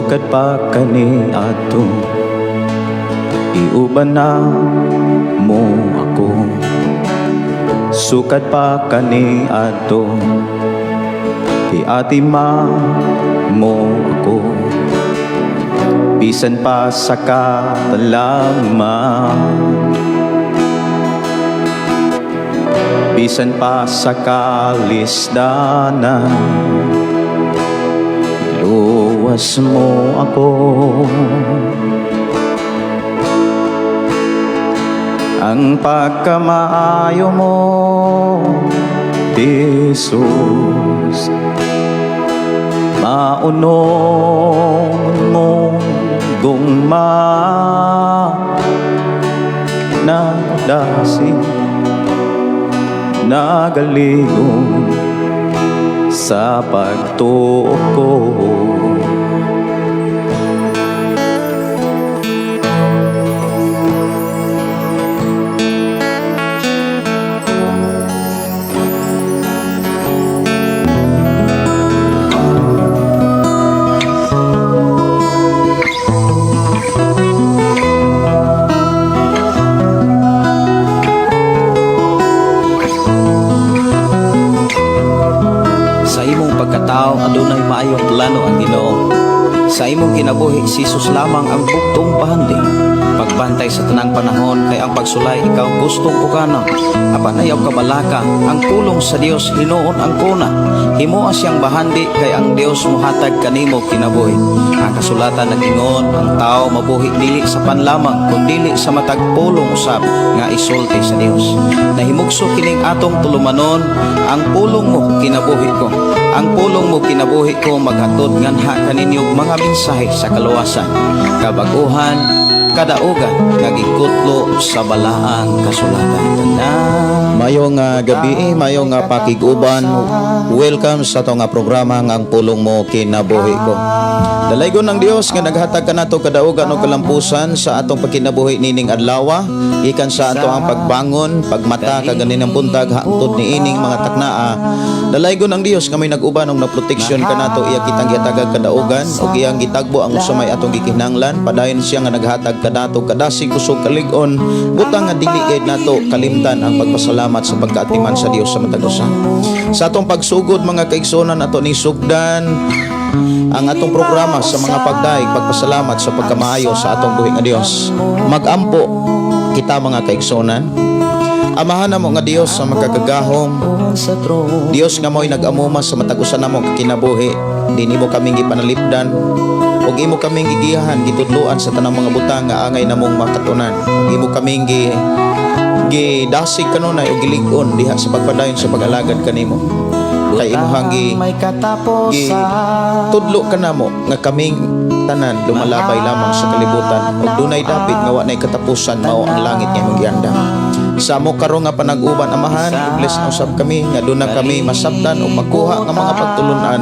Sukad pa kaniadto, giuban na mo ako. Sukad pa kaniadto, giatiman mo ako. Bisan pa sa katalagman, bisan pa sa kalisdanan, luwas mo ako. Ang pagkamaayo mo, Jesus, maunong mo gugma, nagdasig, nagaligon sa pagtuo ko. Sa imong pagkatao adunay maayong plano ang Ginoo. Sa imong kinabuhi, si Jesus lamang ang bugtong bahandi. Pagbantay sa tanang panahon kay ang pagsulay ikaw gustong ukanon. Apan ayaw kabalaka, ang pulong sa Dios hinuon ang kuna. Himoa siyang bahandi kay ang Dios mohatag kanimo kinabuhi. Ang kasulatan nag-ingon, ang tao mabuhi dili sa panlamang kundili sa matag pulong usab nga isulti sa Dios. Nahimugso kining atong tulumanon, ang pulong mo kinabuhi ko. Ang pulong mo kinabuhi ko maghatod nganha kaninyo mga mensahe sa kaluwasan, kabaguhan, kadaugan nga gikutlo sa balaang kasulatan. Tanan. Mayong gabi, mayong pakig-uban. Welcome sa atong programa nga Ang Pulong Mo Kinabuhi Ko. Dalaygon ng Dios nga naghatag kanato kadaugan o kalampusan sa atong pagkinabuhi nining adlaw, gikan sa ato ang pagbangon, pagmata kaganinang buntag hangtod niining mga taknaa. Dalaygon ang Dios nga may nag-uban og naproteksyon kanato, iya kitang gihatagag kadaugan ug iyang gitagbo ang usa may atong gikinahanglan. Padayon siya nga naghatag kanato kadasig, kusog, kalig-on, butang nga dili gayud nato kalimtan ang pagpasalamat sa pagkaatiman sa Dios sa matag usa. Sa atong pagsugod, mga kaigsuonan, ato ning sugdan ang atong programa sa mga pagdaig, pagpasalamat sa pagkamaayo sa atong buhi nga Dios. Magampo kita, mga kaigsuonan. Amahan namo nga Dios sa makagagahom, Dios nga mo'y nag-amuma sa matag usa namo kinabuhi, di nimo kaming gipanalipdan ug imo kaming gigiyahan, gitudloan sa tanang mga butang nga angay namong makatunan. Ug imo kaming gidasig kanunay ug gilig-on diha sa pagpadayon sa pag-alagad kanimo. Kay imuhang gi tudlo kanamo nga kaming tanan lumalabay lamang sa kalibutan ug dunay dapit nga wa nay katapusan, mao ang langit nga imong giandam. Sa amo karon nga panag-uban, Amahan, i-bless na usab kami nga duna kami masabtan o makuha nga mga pagtulunan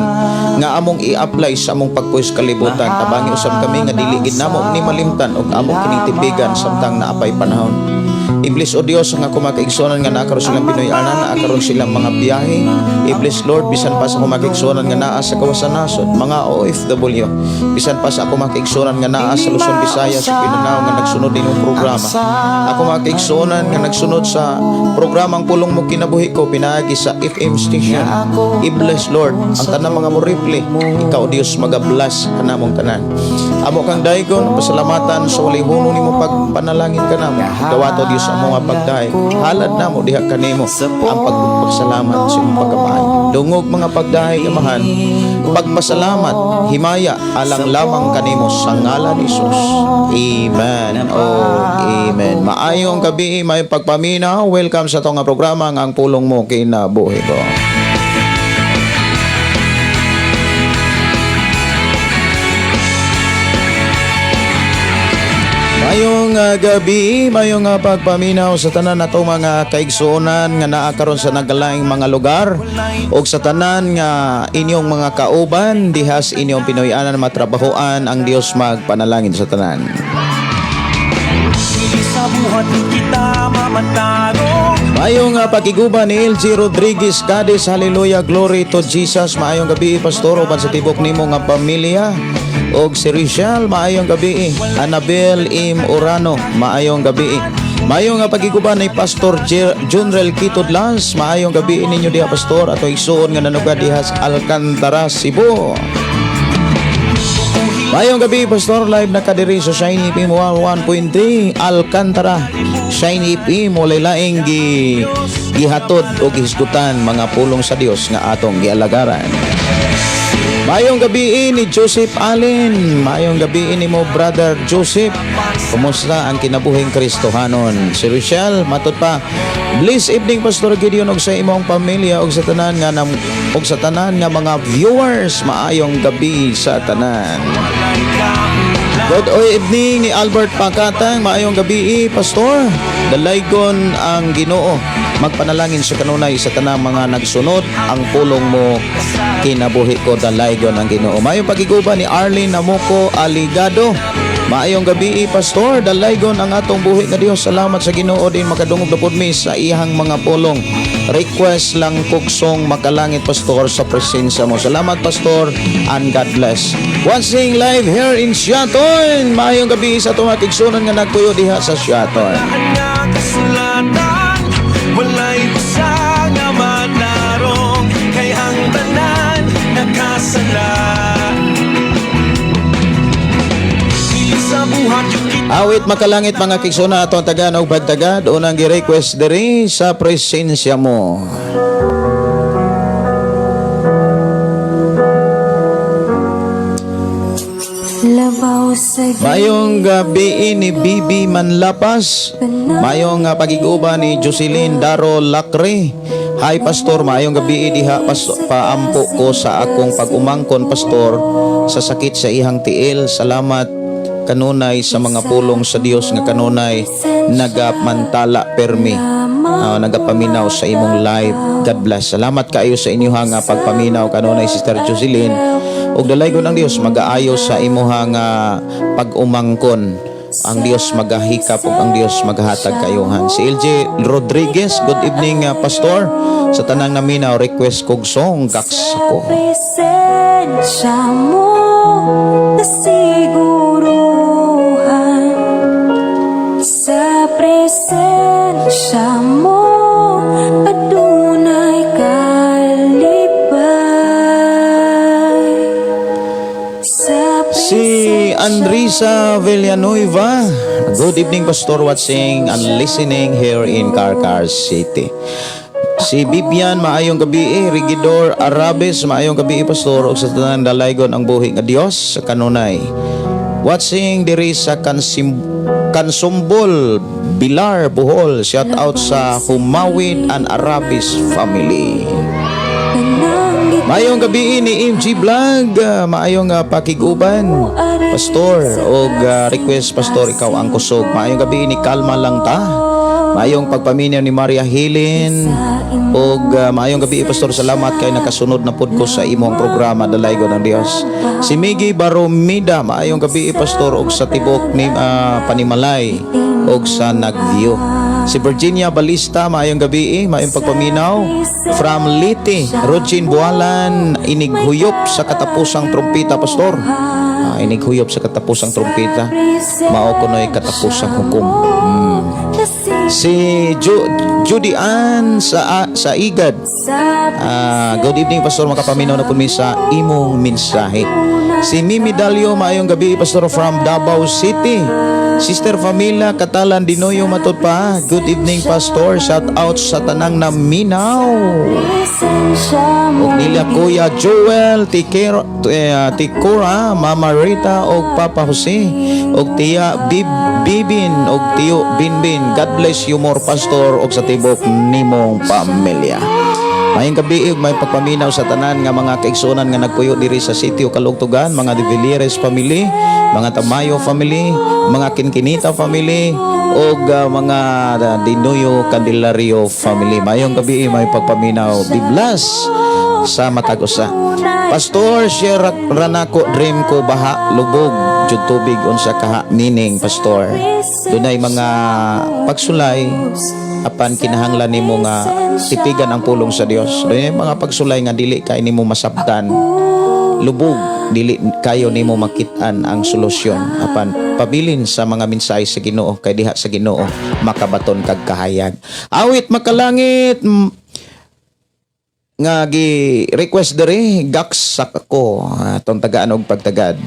nga among i-apply sa among pagpuyo sa kalibutan. Tabangi usab kami nga dili gid namo ni malimtan og among kining tipigan samtang naapay panahon. I-bless, O Dios, ang ako mga kaigsuonan nga naa karon silang Pinoy-anan, naa karon silang mga biyahe. I-bless, Lord, bisan pa sa akong mga kaigsuonan nga naa sa gawas sa nasod, mga OFW. Bisan pa sa ako mga kaigsuonan nga naa sa Luzon, Visayas, sa Mindanao nga nagsunod din yung programa. Ako mga kaigsuonan nga nagsunod sa programang Pulong Mo Kinabuhi Ko pinaagi sa FM station. I-bless, Lord, ang tanang mga mo-replay. Ikaw, Dios, maga-bless kanamong tanan. Amo kang daygon, pasalamatan sa walay hunong nimo pagpanalangin kanamo. Dawato, Dios, ang mga pagdaig. Halad namo diha kanimo ang pagpasalamat sa imong pagkamaayo. Dungog mga pagdaig, Amahan, pagpasalamat, himaya alang lamang kanimo sa ngalan ni Jesus. Amen. Oh, amen. Maayong gabi, maayong pagpaminaw. Welcome sa atong nga programa nga Ang Pulong Mo Kinabuhi Ko. Mayong gabi, mayong pagpaminaw sa tanan natong mga kaigsuonan nga naa karon sa nagalaing mga lugar ug sa tanan nga inyong mga kauban diha sa inyong Pinoy-anan matrabahoan. Ang Dios magpanalangin sa tanan. Sa buhat kita mamatarong. Maayong pakiguban ni LG Rodriguez Cadiz. Hallelujah, glory to Jesus. Maayong gabi, Pastor, uban sa tibok nimo nga pamilya. Og si Richelle, maayong gabi. Annabel M. Orano, maayong gabi. Maayong nga pagiguban ni Pastor Junrel Kitodlas. Maayong gabi ninyo diha, Pastor. Ato igsuon nga nanuga diha sa Alcantara, Cebu. Maayong gabi, Pastor. Live na kadiri sa Shiny FM 101.3 Alcantara. Shiny FM, walay laing gihatod o gihisgutan mga pulong sa Dios nga atong gialagaran. Maayong gabi ni Joseph Allen. Maayong gabi ni mo, Brother Joseph. Kumusta ang kinabuhing Kristohanon? Si Rochelle, matod pa. Bless evening, Pastor Gideon, og sa imong pamilya og sa tanan nga og sa tanan nga mga viewers. Maayong gabi sa tanan. Good evening ni Albert Pakatang. Maayong gabi, Pastor. Dalaygon ang Ginoo. Magpanalangin sa kanunay sa tanang mga nagsunod. Ang pulong mo kinabuhi ko, dalaygon ang Ginoo. Maayong pagiguban ni Arlene Namuko Aligado. Maayong gabi, Pastor. Dalaygon ang atong buhi nga Dios. Salamat sa Ginoo din makadungog na pud mi sa iyang mga pulong. Request lang kugsong "Makalangit", Pastor, sa presensya mo. Salamat, Pastor, and God bless. Watching live here in Siaton. Maayong gabi sa atong mga kaigsuonan nga nagpuyo diha sa Siaton. Nga kasulatan, walay usa nga matarong, kay ang tanan nakasala. Dili sa buhat yung kita. Awit "Makalangit", mga kaigsuonan, ato ang tagan og pagtagad unang gi-request diri sa presensya mo. Labaw sa Maayong gabi ni Bibi Manlapas. Maayong pagiguba ni Jocelyn Daro Lacre. Hi, Pastor, maayong gabi diha pas, paampo ko sa akong pag-umangkon, Pastor, sa sakit sa ihang tiil. Salamat kanunay sa mga pulong sa Dios nga kanunay nagamantala permi. Nagapaminaw sa imong live. God bless. Salamat kaayo sa inyong nga pagpaminaw kanunay, Sister Jocelyn. Ug dalaygon ang Dios magaayo sa imuha nga pag-umangkon. Ang Dios magahikap ug ang Dios maghatag kayuhan. Si LJ Rodriguez, good evening, Pastor. Sa tanang naminaw, request kog song "Gaks Ako". Presensya mo nasiguruhan. Sa presensya mo adunay kalipay. Sa Si Andrisa Villanueva, good evening, Pastor, watching and listening here in Carcar City. Si Bibian, maayong gabi eh. Rigidor Arabes, maayong gabi eh, Pastor, ug sa tanan, dalaygon ang buhi nga Dios sa kanunay. Watching diri sa Kansumbol, Bilar, Bohol. Shout out sa Humawid and Arabis family. Maayong gabi ni MG Vlog, maayong pakiguban, Pastor, og request, Pastor, "Ikaw ang Kusog". Maayong gabi ni Kalma Lang Ta. Maayong pagpaminaw ni Maria Helen. Og maayong gabi, Pastor, salamat kay nakasunod na pud ko sa imong programa, dalaygon ang Dios. Si Miggy Baromida, maayong gabi, Pastor, og sa tibok ni Panimalay og sa nagview. Si Virginia Balista, maayong gabi, maayong pagpaminaw. From Leyte, Rogin Bualan, inighuyop sa katapusang trumpita, Pastor. Inighuyop sa katapusang trumpita. Mao kuno'y katapusang hukom. Si Judy Ann sa Igad. Good evening, Pastor, makapaminaw na po mi sa imong mensahe. Si Mimi Dalio, maayong gabi, Pastor, from Davao City. Sister Famila Katalan Dinoyo, matod pa. Good evening, Pastor. Shout out sa tanang naminaw. Og nila Kuya Joel Tikero, Tikura, Mama Rita og Papa Jose og Tiya Bibin og Tiyo Binbin. God bless you more, Pastor, og sa tibok nimong pamilya. Maayong gabi ug may pagpaminaw sa tanan nga mga kaigsuonan nga nagpuyo diri sa sitio Kalugtugan, mga De Villeres family, mga Tamayo family, mga Kinkinita family ug mga Dinoyo Candelario family. Maayong gabi, may pagpaminaw. Be blessed sa matag usa. Pastor, share ranako dream ko, baha lubog. Jud tubig unsa kaha meaning, pastor? Dunay mga pagsulay apan kinahanglan nimo nga tipigan ang pulong sa Dios. Dunay mga pagsulay nga dili kay nimo masabtan. Lubog dili kayo nimo makit-an ang solusyon apan pabilin sa mga mensahe sa Ginoo kay diha sa Ginoo makabaton kag kahayag. Awit makalangit nga gi request diri gaksak ako atong tagaan og pagtagad.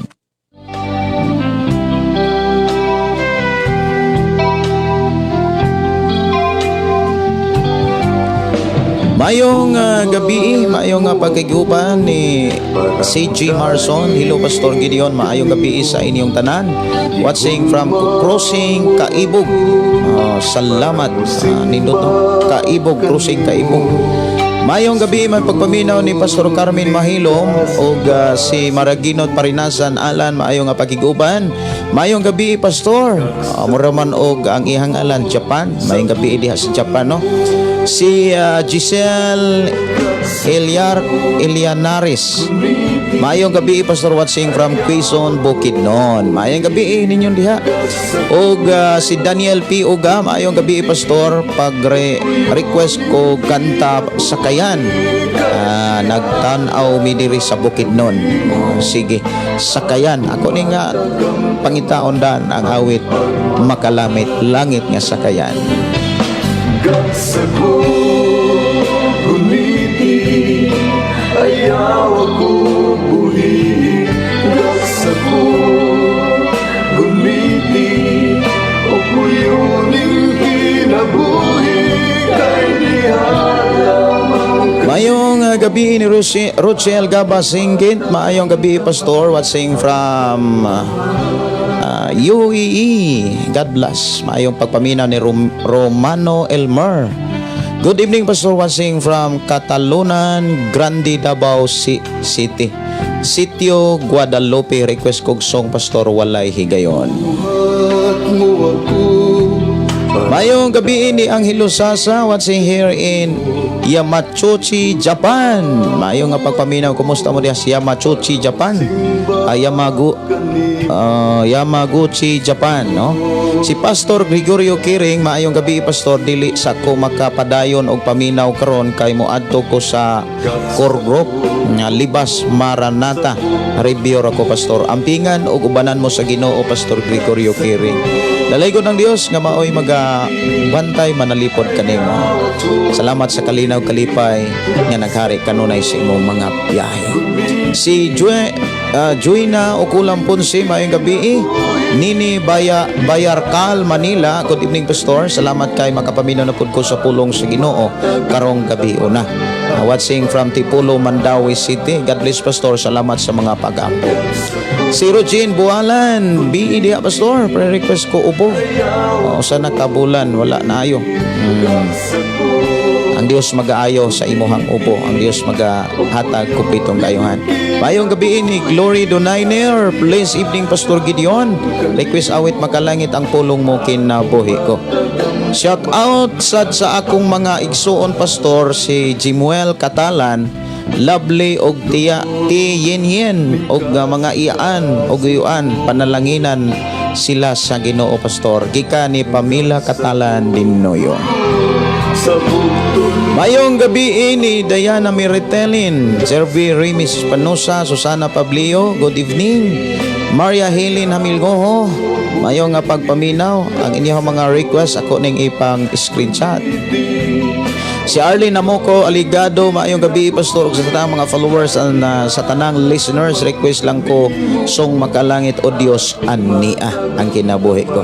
Mayong gabi, maayong pagkiguban ni CG Marson. Hello, Pastor Gideon, maayong gabi sa inyong tanan. Watching from Crossing Kaibog. Salamat. Nindot no? Kaibog, Crossing Kaibog. Mayong gabi, may pagpaminaw ni Pastor Carmen Mahilom ug si Maraginot Parinasan Alan, maayong nga pagkiguban. Mayong gabi, Pastor. Mura man og ang ihang alan Japan. Mayong gabi diha sa Japan, no. Si Giselle Eliar Elianaris. Maayong gabi, Pastor, watching from Quezon, Bukidnon. Maayong gabi ninyong diha. Og si Daniel P. Uga, maayong gabi, Pastor, pag request ko kanta Sakayan. Nagtan-aw mi diri sa Bukidnon. Oh, sige, Sakayan. Ako ni nga pangitaon dan ang awit Makalamit Langit nga Sakayan. Sa gumiti, ayaw ako buhi. Sa gumiti, o kuyuning kinabuhi. Kay diha lamang Mayong gabi ni Rochelle Gaba Singkit. Maayong gabi, Pastor. Watching from UAE. God bless. Maayong pagpaminaw ni Romano Elmer. Good evening, Pastor. Watching from Catalunan, Grande, Davao City. Sitio Guadalupe. Request kog song, Pastor, Walay Higayon. Buhat mo ako. Mayong gabi ni Angelo Sasa, watching here in Yamachuchi, Japan. Mayong nga pagpaminaw, kumusta mo diha sa Yamachuchi, Japan? Yamaguchi, Japan, no? Si Pastor Gregorio Kiring, maayong gabi, Pastor, dili sa ko makapadayon og paminaw karon kay moadto ko sa core group nga Libas Maranatha. Review ra ko, Pastor. Ampingan og ubanan mo sa Ginoo, Pastor Gregorio Kiring. Dalaygon ng Dios nga maoy magabantay manalipod kanimo. Salamat sa kalinaw kalipay nga naghari kanunay sa imong mga biyahe. Si Juina Okulam Ponce, maayong gabi. Nini Baya, Bayarcal, Manila. Good evening, Pastor. Salamat kay makapaminaw na pud ko sa pulong sa Ginoo karong gabi una. Watching from Tipulo, Mandaue City. God bless, Pastor. Salamat sa mga pag-ampo. Si Regine Bualan, BE diha, Pastor. Pre-request ko ubo. O, sana kabulan, wala na ayo. Ang Dios magaayo sa imuhang ubo. Ang Dios magahatag kumpletong kayuhan. Mayong gabi ni Glory Donainer. Please evening, Pastor Gideon. Request awit Makalangit ang pulong mo kinabuhi ko. Shout out sad sa akong mga igsuon, Pastor, si Jimuel Katalan, Lovely og Tia Ti Yin Yin og mga iyaan og iyuan, panalanginan sila sa Ginoo, Pastor. Gikan ni Pamela Katalan Dinoyo. Sa bugtong Mayong gabi ni Diana Miritelin, Jervy Rimis Panusa, Susana Pablio, good evening. Maria Helen Hamilgoho, mayong nga pagpaminaw, ang inyong mga request ako ning ipang screenshot. Si Arlene Namoko Aligado, maayong gabi, Pastor, ug sa tanang mga followers and sa tanang listeners, request lang ko song Makalangit o Dios ania ang kinabuhi ko.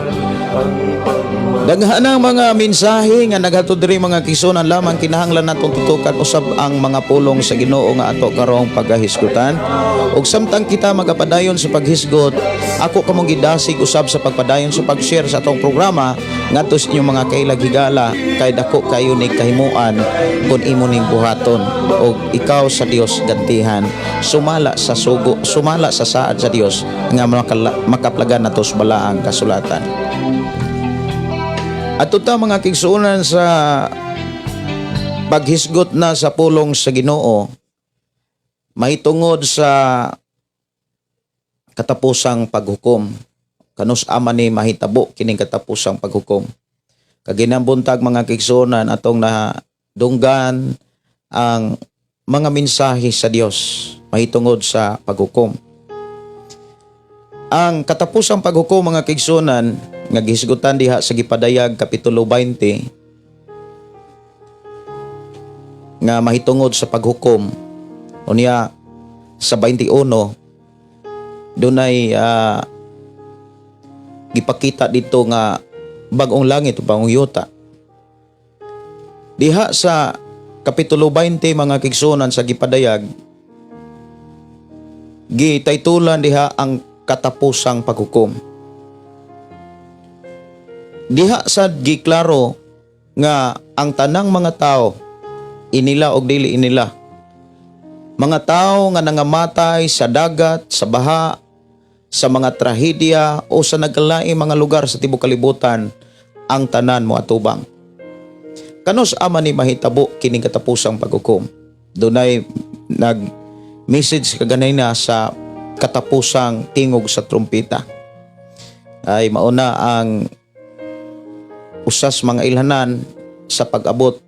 Daghan ang mga mensahe nga naghatod diri, mga kaigsuonan, lamang kinahanglan natong tutukan usab ang mga pulong sa Ginoo nga ato karong pagahisgutan. Ug samtang kita magapadayon sa paghisgot, ako kamong gidasig usab sa pagpadayon sa pag-share sa atong programa ngadto sa inyong mga kailag higala kay dako kayo ni kahimuan kung imo ning buhaton og ikaw sa Dios gantihan sumala sa sugo, sumala sa saad sa Dios nga makaplagan nato sa balaang kasulatan. At ta mga kaigsuonan sa paghisgot na sa pulong sa Ginoo mahitungod sa Katapusang paghukom. Kanus ama ni mahitabo kining katapusang paghukom? Kaginang buntag, mga kaigsuonan, atong nadunggan ang mga mensahe sa Dios mahitungod sa paghukom. Ang katapusang paghukom, mga kaigsuonan, nga gihisgutan diha sa Gipadayag kapitulo 20 nga mahitungod sa paghukom, unya sa 21 dunay gipakita dito nga bagong langit o bagong yuta. Diha sa kapitulo 20, mga kaigsuonan, sa Gipadayag, gitaytulan diha ang katapusang paghukom. Diha sad giklaro nga ang tanang mga tao, inila og dili inila, mga tao nga nangamatay sa dagat, sa baha, sa mga trahedya o sa nagkalaing mga lugar sa tibuok kalibutan, ang tanan mo atubang. Kanus ama ni mahitabo kining katapusang paghukom? Dunay nag message kaganay na sa katapusang tingog sa trumpita. Ay mauna ang usas mga ilhanan sa pag-abot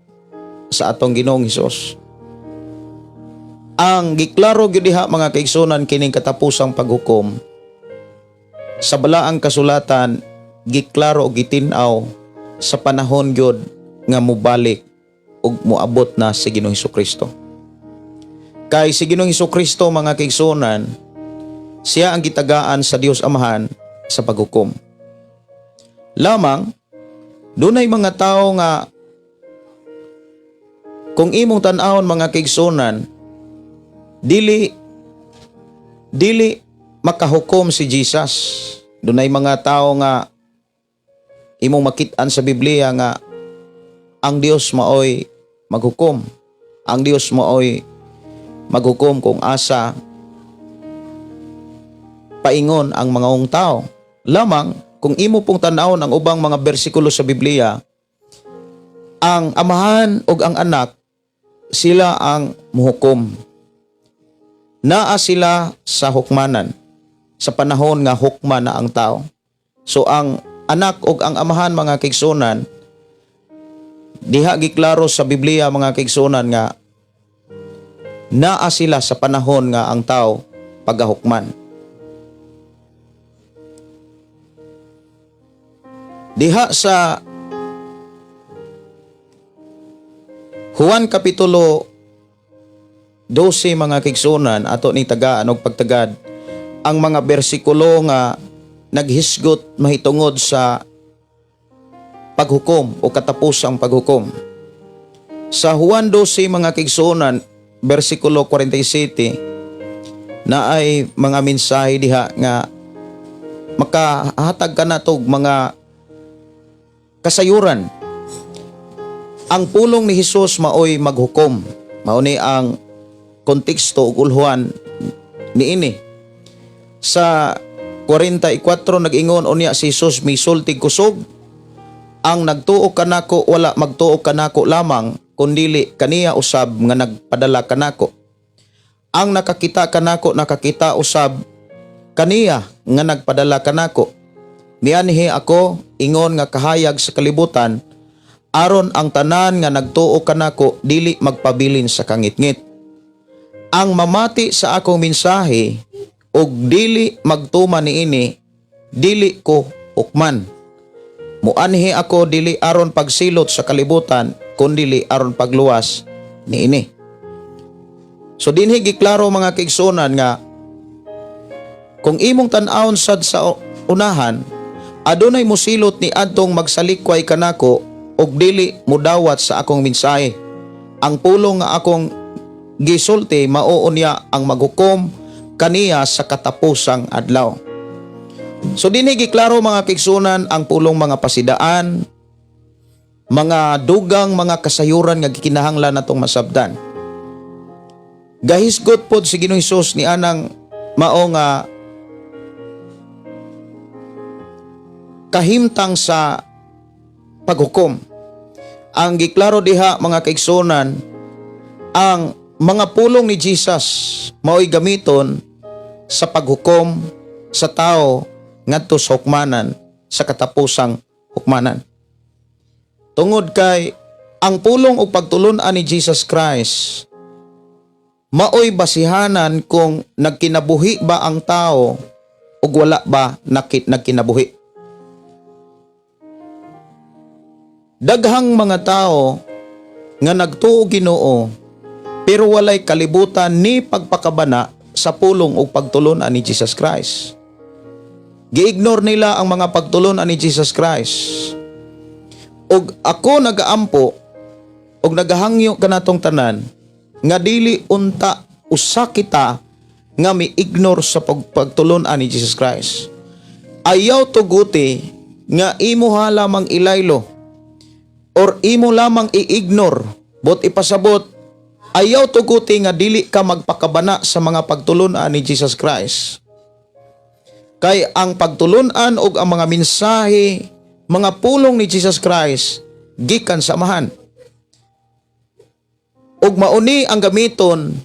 sa atong Ginoong Hesus. Ang giklaro gyud diha, mga kaigsuonan, kining katapusang paghukom sa balaang kasulatan, giklaro og gitin-aw sa panahon gyud nga mobalik ug moabot na si Ginoong Kristo. Kay si Ginoong Kristo, mga kaigsuonan, siya ang gitagaan sa Dios Amahan sa paghukom. Lamang dunay mga tao nga kung imong tan-awon, mga kaigsuonan, dili dili makahukom si Jesus. Dunay mga tao nga imong makit-an sa Biblia nga ang Dios maoy maghukom. Ang Dios maoy maghukom kung asa paingon ang mga tao. Lamang kung imo pong tan-awon ang ubang mga bersikulo sa Biblia, ang Amahan ug ang Anak, sila ang muhukom. Naa sila sa hukmanan sa panahon nga hukman na ang tao. So ang Anak ug ang Amahan, mga kaigsuonan, diha giklaro sa Biblia, mga kaigsuonan, nga naa sila sa panahon nga ang tao pagahukman. Diha sa Juan Kapitulo 12, mga kaigsuonan, ato ni tagaan og pagtagad ang mga bersikulo nga naghisgot mahitungod sa paghukom o katapusang paghukom. Sa Juan 12, mga kaigsuonan, bersikulo 47, na ay mga mensahe diha nga makahatag ka na og mga kasayuran. Ang pulong ni Hesus maoy maghukom. Mao ni ang konteksto ug ulhuan niini. Sa 44, nag-ingon unya si Jesus, misultig kusog, "Ang nagtuo kanako wala magtuo kanako lamang, kundili kaniya usab nga nagpadala kanako. Ang nakakita kanako nakakita usab kaniya nga nagpadala kanako. Mianhi ako ingon nga kahayag sa kalibutan, aron ang tanan nga nagtuo kanako dili magpabilin sa kangitngit. Ang mamati sa akong mensahe ug dili magtuman niini, dili ko hukman. Muanhi ako dili aron pagsilot sa kalibutan, kundili aron pagluwas niini." So dinhi giklaro, mga kaigsuonan, nga kung imong tan-awon sad sa unahan, adunay musilot ni adtong magsalikway kanako ug dili mudawat sa akong mensahe. Ang pulong nga akong gisulti mao unya ang maghukom kaniya sa katapusang adlaw. So dinhi giklaro, mga kaigsuonan, ang pulong, mga pasidaan, mga dugang mga kasayuran nga gikinahanglan natong masabdan. Gahisgot pod si Ginoong Hesus ni anang mao nga kahimtang sa paghukom. Ang giklaro diha, mga kaigsuonan, ang mga pulong ni Jesus mao'y gamiton sa paghukom sa tao ngadto sa hukmanan, sa katapusang hukmanan. Tungod kay ang pulong ug pagtulun-an ni Jesus Christ maoy basihanan kung nagkinabuhi ba ang tao ug wala ba nagkinabuhi. Daghang mga tao nga nagtuo Ginoo pero walay kalibutan ni pagpakabana sa pulong ug pagtulun-an ni Jesus Christ. Gi-ignore nila ang mga pagtulun-an ni Jesus Christ. Ug ako nagaampo ug nagahangyo kanatong tanan nga dili unta usa kita nga mi-ignore sa pagtulun-an ni Jesus Christ. Ayaw tuguti nga imo lamang ilaylo or imo lamang i-ignore, but ipasabot, ayaw tuguti nga dili ka magpakabana sa mga pagtulun-an ni Jesus Christ. Kay ang pagtulun-an og ang mga mensahe, mga pulong ni Jesus Christ gikan sa Amahan. Ug mauni ang gamiton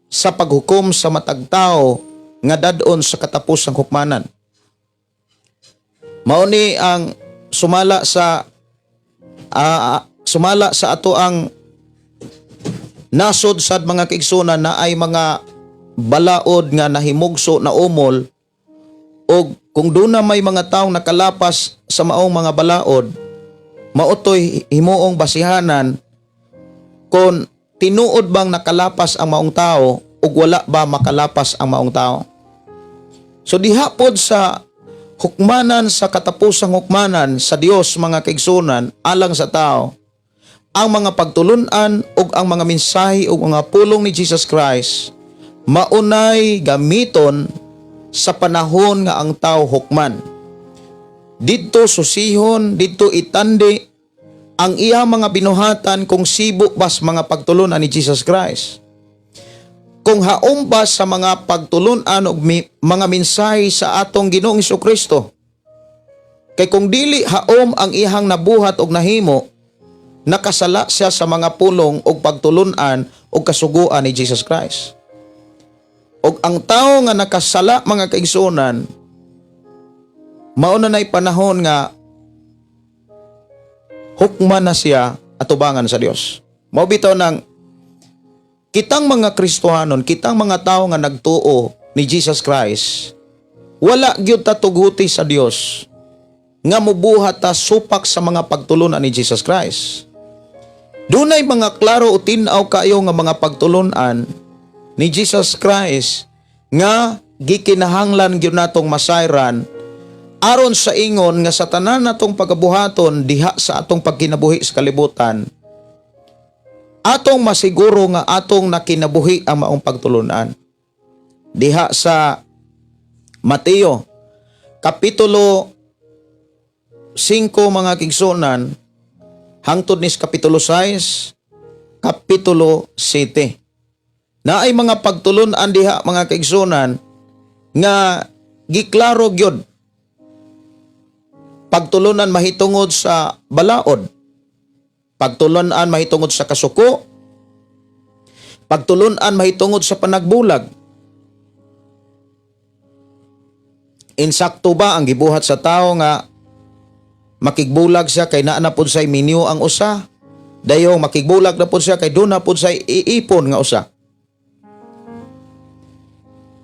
sa paghukom sa matag tawo nga dad-on sa katapusang hukmanan. Mauni ang sumala sa ato ang nasod sad, mga kaigsunan, na ay mga balaod nga nahimugso na umol, og kung doon na may mga taong nakalapas sa maong mga balaod, maotoy himuong basihanan kung tinuod bang nakalapas ang maong tao ug wala ba makalapas ang maong tao. So diha pod sa hukmanan, sa katapusang hukmanan sa Dios, mga kaigsunan, alang sa tao, ang mga pagtulunan ug ang mga mensahe ug mga pulong ni Jesus Christ maunay gamiton sa panahon nga ang tao hukman. Didto susihon, didto itandi ang iya mga binuhatan kung sibo bas mga pagtulunan ni Jesus Christ. Kung haom ba sa mga pagtulunan ug mga mensahe sa atong Ginoong Kristo. Kay kung dili haom ang iyang nabuhat og nahimo, nakasala siya sa mga pulong og pagtulunan og kasuguan ni Jesus Christ. Og ang tao nga nakasala, mga kaigsuonan, mao na na'y panahon nga hukman na siya atubangan sa Dios. Mao bitaw nang kitang mga Kristohanon, kitang mga tao nga nagtuo ni Jesus Christ, wala gyud ta tuguti sa Dios nga mubuhat ta supak sa mga pagtulunan ni Jesus Christ. Dunay mga klaro o tin-aw kayo nga mga pagtulunan ni Jesus Christ nga gikinahanglan gyud natong masayran aron sa ingon nga sa tanan natong pagabuhaton diha sa atong pagkinabuhi sa kalibutan, atong masiguro nga atong nakinabuhi ang maong pagtulunan. Diha sa Mateo Kapitulo 5, mga kaigsuonan, hangtod ni sa Kapitulo 6, Kapitulo 7, naay mga pagtulunan diha, mga kaigsuonan, nga giklaro gyud. Pagtulunan mahitungod sa balaod, pagtulunan mahitungod sa kasuko, pagtulunan mahitungod sa panagbulag. Insakto ba ang gibuhat sa tao nga makigbulag siya kay naa na pud say minyo ang usa, dayon makigbulag na pud siya kay doon na pud say iipon nga usa?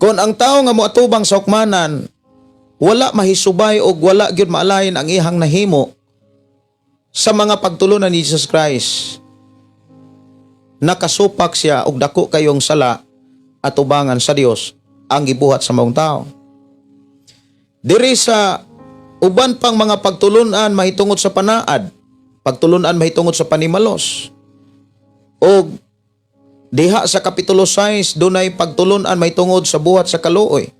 Kung ang tao nga moatubang sa hukmanan wala mahisubay og wala gyud maalayin ang iyang nahimo sa mga pagtulunan ni Jesus Christ, nakasupak siya og dako kayong sala atubangan sa Dios ang gibuhat sa maong tao. Diri sa uban pang mga pagtulunan mahitungod sa panaad, pagtulunan mahitungod sa panimalos, og diha sa Kapitulo 6 dunay pagtulunan mahitungod sa buhat sa kaluoy,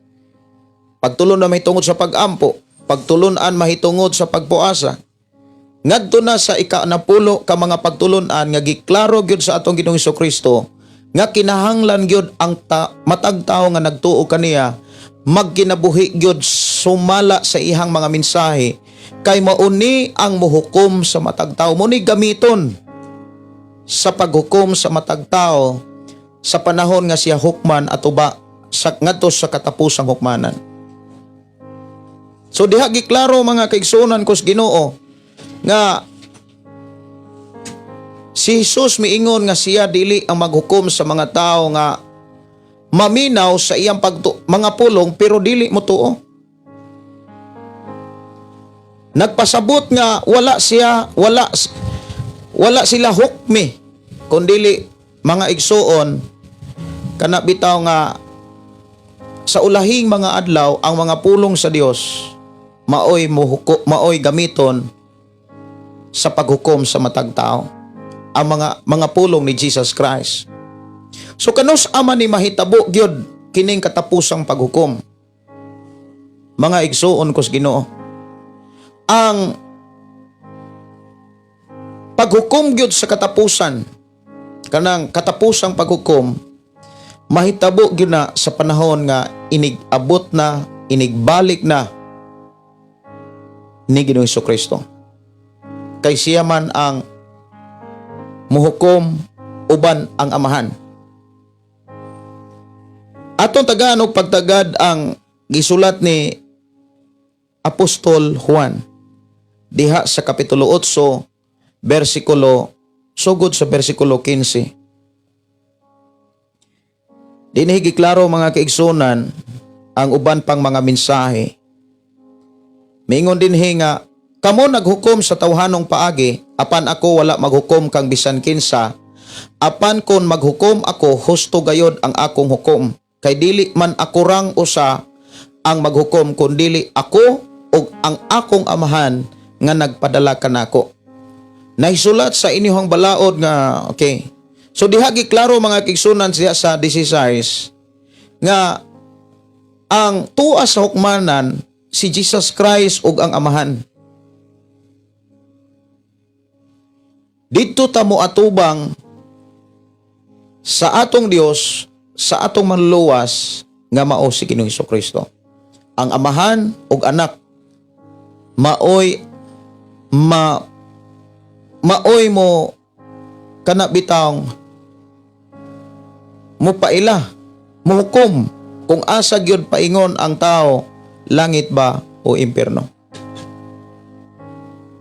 pagtulunan mahitungod sa pag-ampo, pagtulunan mahitungod sa pagpuasa. Ngadto na sa ika-60 ka mga pagtulunan nga giklaro gyud sa atong Ginoong Kristo nga kinahanglan gyud ang matag tawo nga nagtuo kaniya magkinabuhi gyud sumala sa ihang mga mensahe, kay mauni ang muhukom sa matag tawo, muni gamiton sa paghukom sa matag tawo sa panahon nga siya hukman atuba sa ngadto sa katapusang hukmanan. So diha giklaro, mga kaigsuonan ko sa Ginoo, nga si Jesus miingon nga siya dili ang maghukom sa mga tao nga maminaw sa iyang mga pulong pero dili mo tuo. Nagpasabot nga wala siya wala wala sila hukmi kun dili, mga igsuon, kana bitaw nga sa ulahing mga adlaw ang mga pulong sa Dios maoy mohuko, maoy gamiton sa paghukom sa matag tao, ang mga pulong ni Jesus Christ. So kanus-a man ni mahitabo gyud kining katapusang paghukom? Mga igsuon ko sa Ginoo, ang paghukom gyud sa katapusan, kanang katapusang paghukom, mahitabo gyud na sa panahon nga inig-abot na, inigbalik na ni Ginoong Kristo. Kay siya man ang muhukom uban ang Amahan. Atong tagaan og pagtagad ang gisulat ni Apostol Juan diha sa Kapitulo 8, bersikulo sugod sa bersikulo 15. Dinhi giklaro, mga kaigsunan, ang uban pang mga mensahe. Mingon dinhi nga, "Kamo naghukom sa tawhanong paagi, apan ako wala maghukom kang bisan kinsa. Apan kon maghukom ako, husto gayod ang akong hukom. Kay dili man ako rang usa ang maghukom, kundili ako ug ang akong Amahan nga nagpadala kanako. Nahisulat sa inyong balaod nga," okay. So diha giklaro, mga kaigsunan, siya sa 16 nga ang tuas sa hukmanan si Jesus Christ ug ang Amahan. Didto ta mo atubang sa atong Dios, sa atong manluluwas nga mao si Ginoong Kristo. Ang Amahan ug Anak maoy mo kana bitawng mo paila, muhukom kung asa gyud paingon ang tao, langit ba o impierno.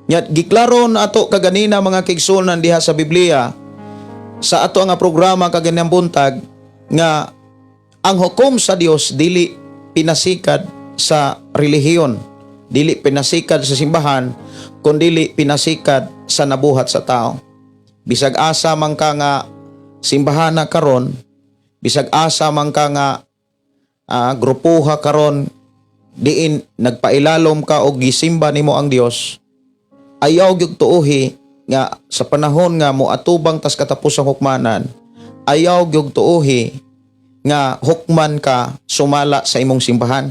Nya giklaro na ato kaganina, mga kaigsuonan, diha sa Biblia sa ato nga programa kaganang buntag nga ang hukom sa Dios dili pinasikad sa relihiyon, dili pinasikad sa simbahan, kundili pinasikad sa nabuhat sa tao. Bisag asa man ka nga simbahan na karon, bisag asa man ka nga grupuha karon diin nagpailalom ka og gisimba nimo ang Dios, ayaw gyud tuohi nga sa panahon nga moatubang tas katapusang hukmanan, ayaw gyud tuohi nga hukman ka sumala sa imong simbahan,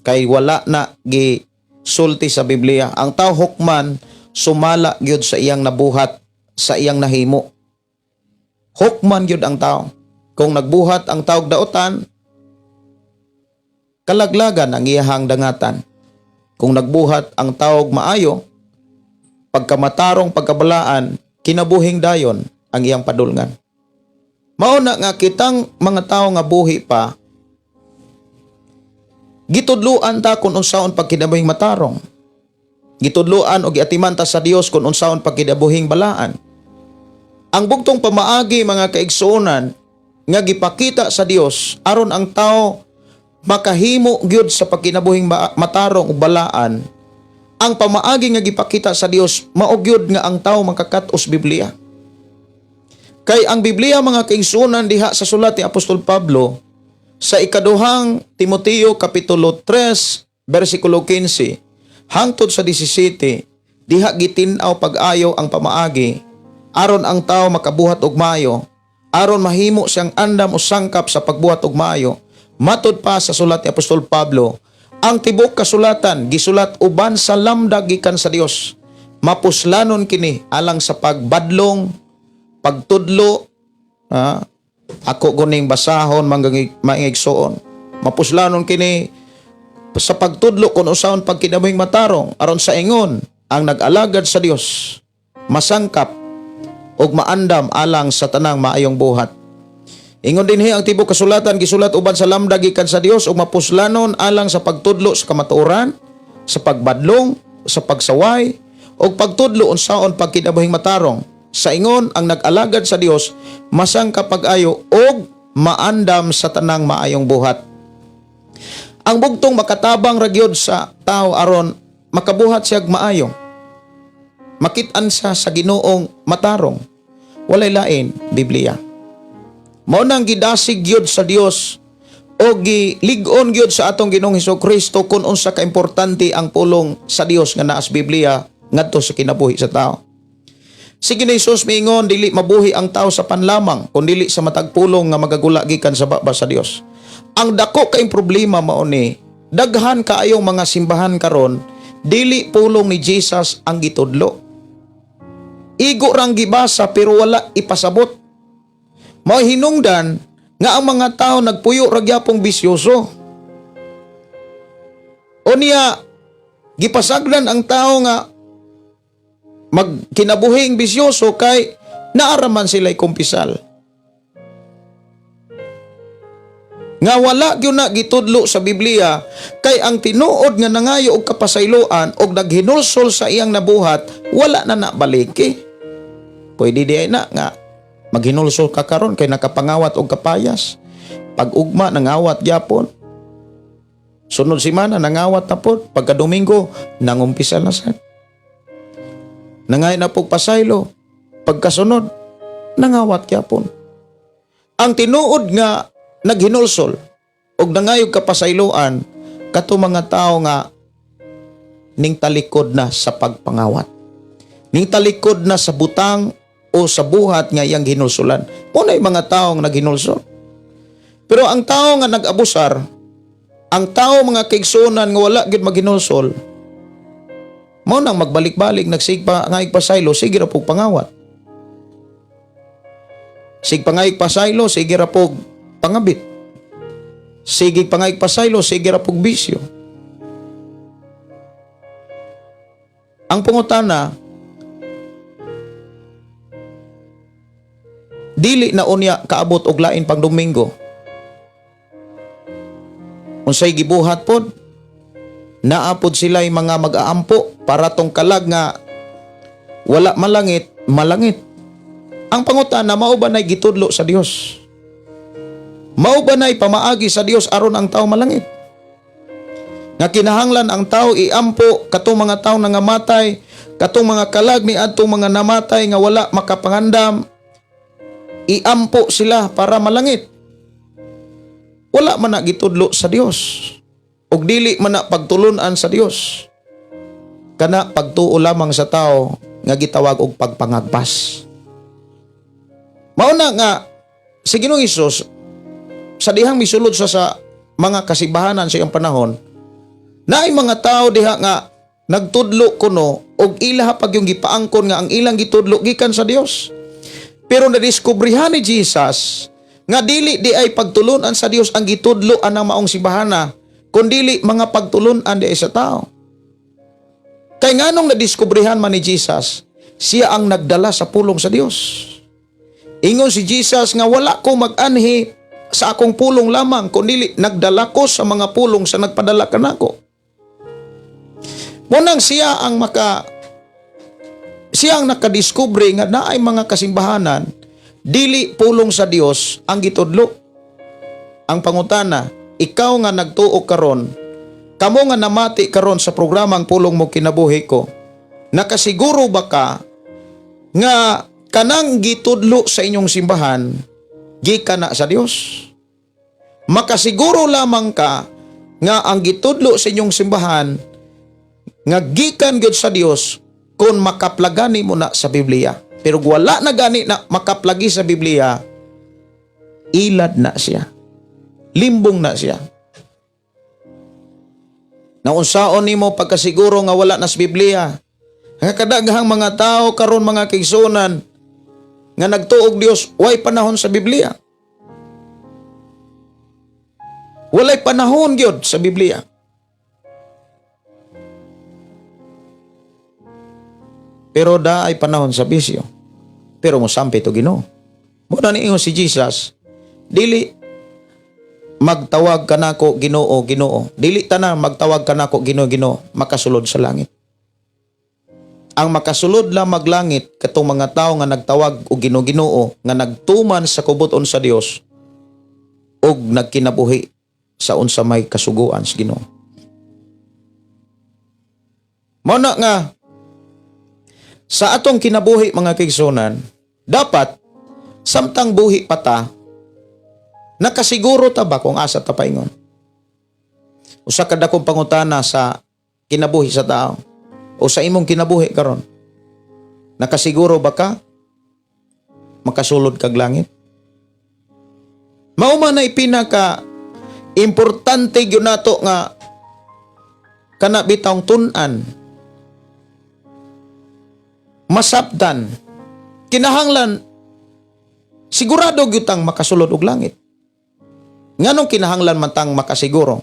kay wala na gi sulti sa Biblia. Ang tao hukman sumala gyud sa iyang nabuhat, sa iyang nahimo. Hukman gyud ang tao. Kung nagbuhat ang tao og daotan, kalaglagan ang iyahang dangatan. Kung nagbuhat ang tao og maayo, pagkamatarong, pagkabalaan, kinabuhing dayon ang iyang padulngan. Mao na nga kitang mga tao nga buhi pa, gitudluan ta kung unsaon pagkinabuhing matarong. Gitudluan o giatiman ta sa Dios kung unsaon pagkinabuhing balaan. Ang bugtong pamaagi, mga kaigsuonan, nga gipakita sa Dios aron ang tao makahimo gyud sa pagkinabuhing matarong o balaan, ang pamaagi nga gipakita sa Dios mao gyud nga ang tao makakat-os Biblia. Kay ang Biblia, mga kaigsuonan, diha sa sulat ni Apostol Pablo sa Ikaduhang Timoteo Kapitulo 3 bersikulo 15 hangtod sa 17, diha gitin-aw pag-ayo ang pamaagi aron ang tao makabuhat og maayo, aron mahimo siyang andam o sangkap sa pagbuhat og maayo. Matud pa sa sulat ni Apostol Pablo, ang tibok kasulatan gisulat uban sa lamdag gikan sa Dios, mapuslanon kini alang sa pagbadlong, pagtudlo. Ako guning basahon, mga igsoon. Mapuslanon kini sa pagtudlo kung unsaon pagkinabuhing matarong, aron sa ingon ang nag-alagad sa Dios masangkap ug maandam alang sa tanang maayong buhat. Ingon dinhi, ang tibok kasulatan gisulat uban sa lamdag gikan sa Dios ug mapuslanon alang sa pagtudlo sa kamatuoran. Sa pagbadlong, sa pagsaway, o pagtudlo unsaon pagkinabuhing matarong. Sa ingon ang nag-alagad sa Dios masang kapag-ayo og maandam sa tanang maayong buhat. Ang bugtong makatabang ra gyud sa tao aron makabuhat siyag maayo. Makit-an siya sa Ginoong matarong. Walay lain, Biblia. Mao nang gidasig gyud sa Dios o gilig-on gyud sa atong Ginoong Kristo kung unsa ka importante ang pulong sa Dios nga naa sa Biblia ngadto sa kinabuhi sa tao. Sige ni Jesus miingon, dili mabuhi ang tao sa pan lamang, kun dili sa matag pulong nga magagula gikan sa baba sa Dios. Ang dako kay problema mao ni, daghan kaayong mga simbahan karon, dili pulong ni Jesus ang gitudlo. Igo rang gibasa pero wala ipasabot. Mao hinungdan nga ang mga tao nagpuyo ra gyapong bisyoso. O niya gipasagdan ang tao nga magkinabuhing bisyoso kay naaraman sila'y kumpisal. Nga wala gyud na gitudlo sa Biblia kay ang tinuod nga nangayo og kapasayloan og naghinulsol sa iyang nabuhat, wala na na baliki. Pwede di ay na nga maghinulsol ka karon kay nakapangawat og kapayas. Pag ugma nangawat gyapon. Sunod semana nangawat na pod, pagka Domingo nangumpisa na sad. Nangay na pog pasaylo, pagkasunod nangawat gyapon. Ang tinuod nga naghinulsol og nangayog kapasayloan kato mga tao nga ning talikod na sa pagpangawat. Ning talikod na sa butang o sa buhat nga iyang hinulsulan. Mao na'y mga taong naghinulsol. Pero ang tao nga nag-abusar, ang tao mga kaigsuonan nga wala gyud maghinulsol, mao nang magbalik-balik nagsigpa ngayog pasaylo, sige ra pug pangawat. Sig pangayog pasaylo, sige ra pug pangabit. Sige pangayog pasaylo, sige ra pug bisyo. Ang pangutana, dili na unya kaabot og lain pang Domingo. Unsay gibuhat pod? Naa pod sila'y mga mag-aampo para tong kalag nga wala malangit, malangit. Ang pangutana, mao ba na'y gitudlo sa Dios? Mao ba na'y pamaagi sa Dios aron ang tao malangit? Nga kinahanglan ang tao iampo katong mga tao nangamatay, katong mga kalag ni adtong mga namatay nga wala makapangandam, iampo sila para malangit. Wala man na gitudlo sa Dios. Ug dili man na pagtulun-an sa Dios. Kana pagtuo lamang sa tao nga gitawag og pagpangagpas. Mao na nga si Ginoong Hesus sa dihang misulod sa mga kasibahanan sa iyang panahon, naay mga tao diha nga nagtudlo kuno og ilaha pag yung gipaangkon nga ang ilang gitudlo gikan sa Dios. Pero nadiskubrihan ni Jesus nga dili di ay pagtulunan sa Dios ang gitudlo anang maong simbahana, kundili mga pagtulunan di ay sa tao. Kay nganong nadiskubrihan man ni Jesus, siya ang nagdala sa pulong sa Dios. Ingon si Jesus nga wala ko mag-anhi sa akong pulong lamang, kundili nagdala ko sa mga pulong sa nagpadala kanako. Munang siya ang nakadiskubre nga naay mga kasimbahanan dili pulong sa Dios ang gitudlo. Ang pangutana, ikaw nga nagtuo karon, kamo nga namati karon sa programang Pulong Mo Kinabuhi Ko, nakasiguro ba ka nga kanang gitudlo sa inyong simbahan gikan na sa Dios? Makasiguro lamang ka nga ang gitudlo sa inyong simbahan nga gikan gyud sa Dios kung makaplagani mo na sa Biblia. Pero wala na gani na makaplagi sa Biblia, ilad na siya. Limbong na siya. Naunsaon nimo pagkasiguro nga wala na sa Biblia? Nga kadaghang mga tao karon mga kaigsuonan nga nagtuog Dios, way panahon sa Biblia. Walay panahon gyud sa Biblia. Pero da ay panahon sa bisyo. Pero mosampi to Ginoo. Muna ni ingon si Jesus, dili magtawag kanako Ginoo, Ginoo. Dili tanan magtawag kanako Ginoo, Ginoo makasulod sa langit. Ang makasulod lang maglangit katong mga tawo nga nagtawag og Ginoo, Ginoo, nga nagtuman sa kubuton sa Dios ug nagkinabuhi sa unsa may kasuguan sa Ginoo. Mao na nga sa atong kinabuhi, mga kaigsuonan, dapat samtang buhi pa ta, nakasiguro ta ba kung asa ta paingon? Usa ka dakong pangutana sa kinabuhi sa tao o sa imong kinabuhi karon. Nakasiguro ba ka makasulod kag langit? Mao man ay pinaka importante gyud nato nga kana bitawng tun-an, masabtan, kinahanglan sigurado gyud tang makasulod og langit. Nganong kinahanglan man tang makasiguro?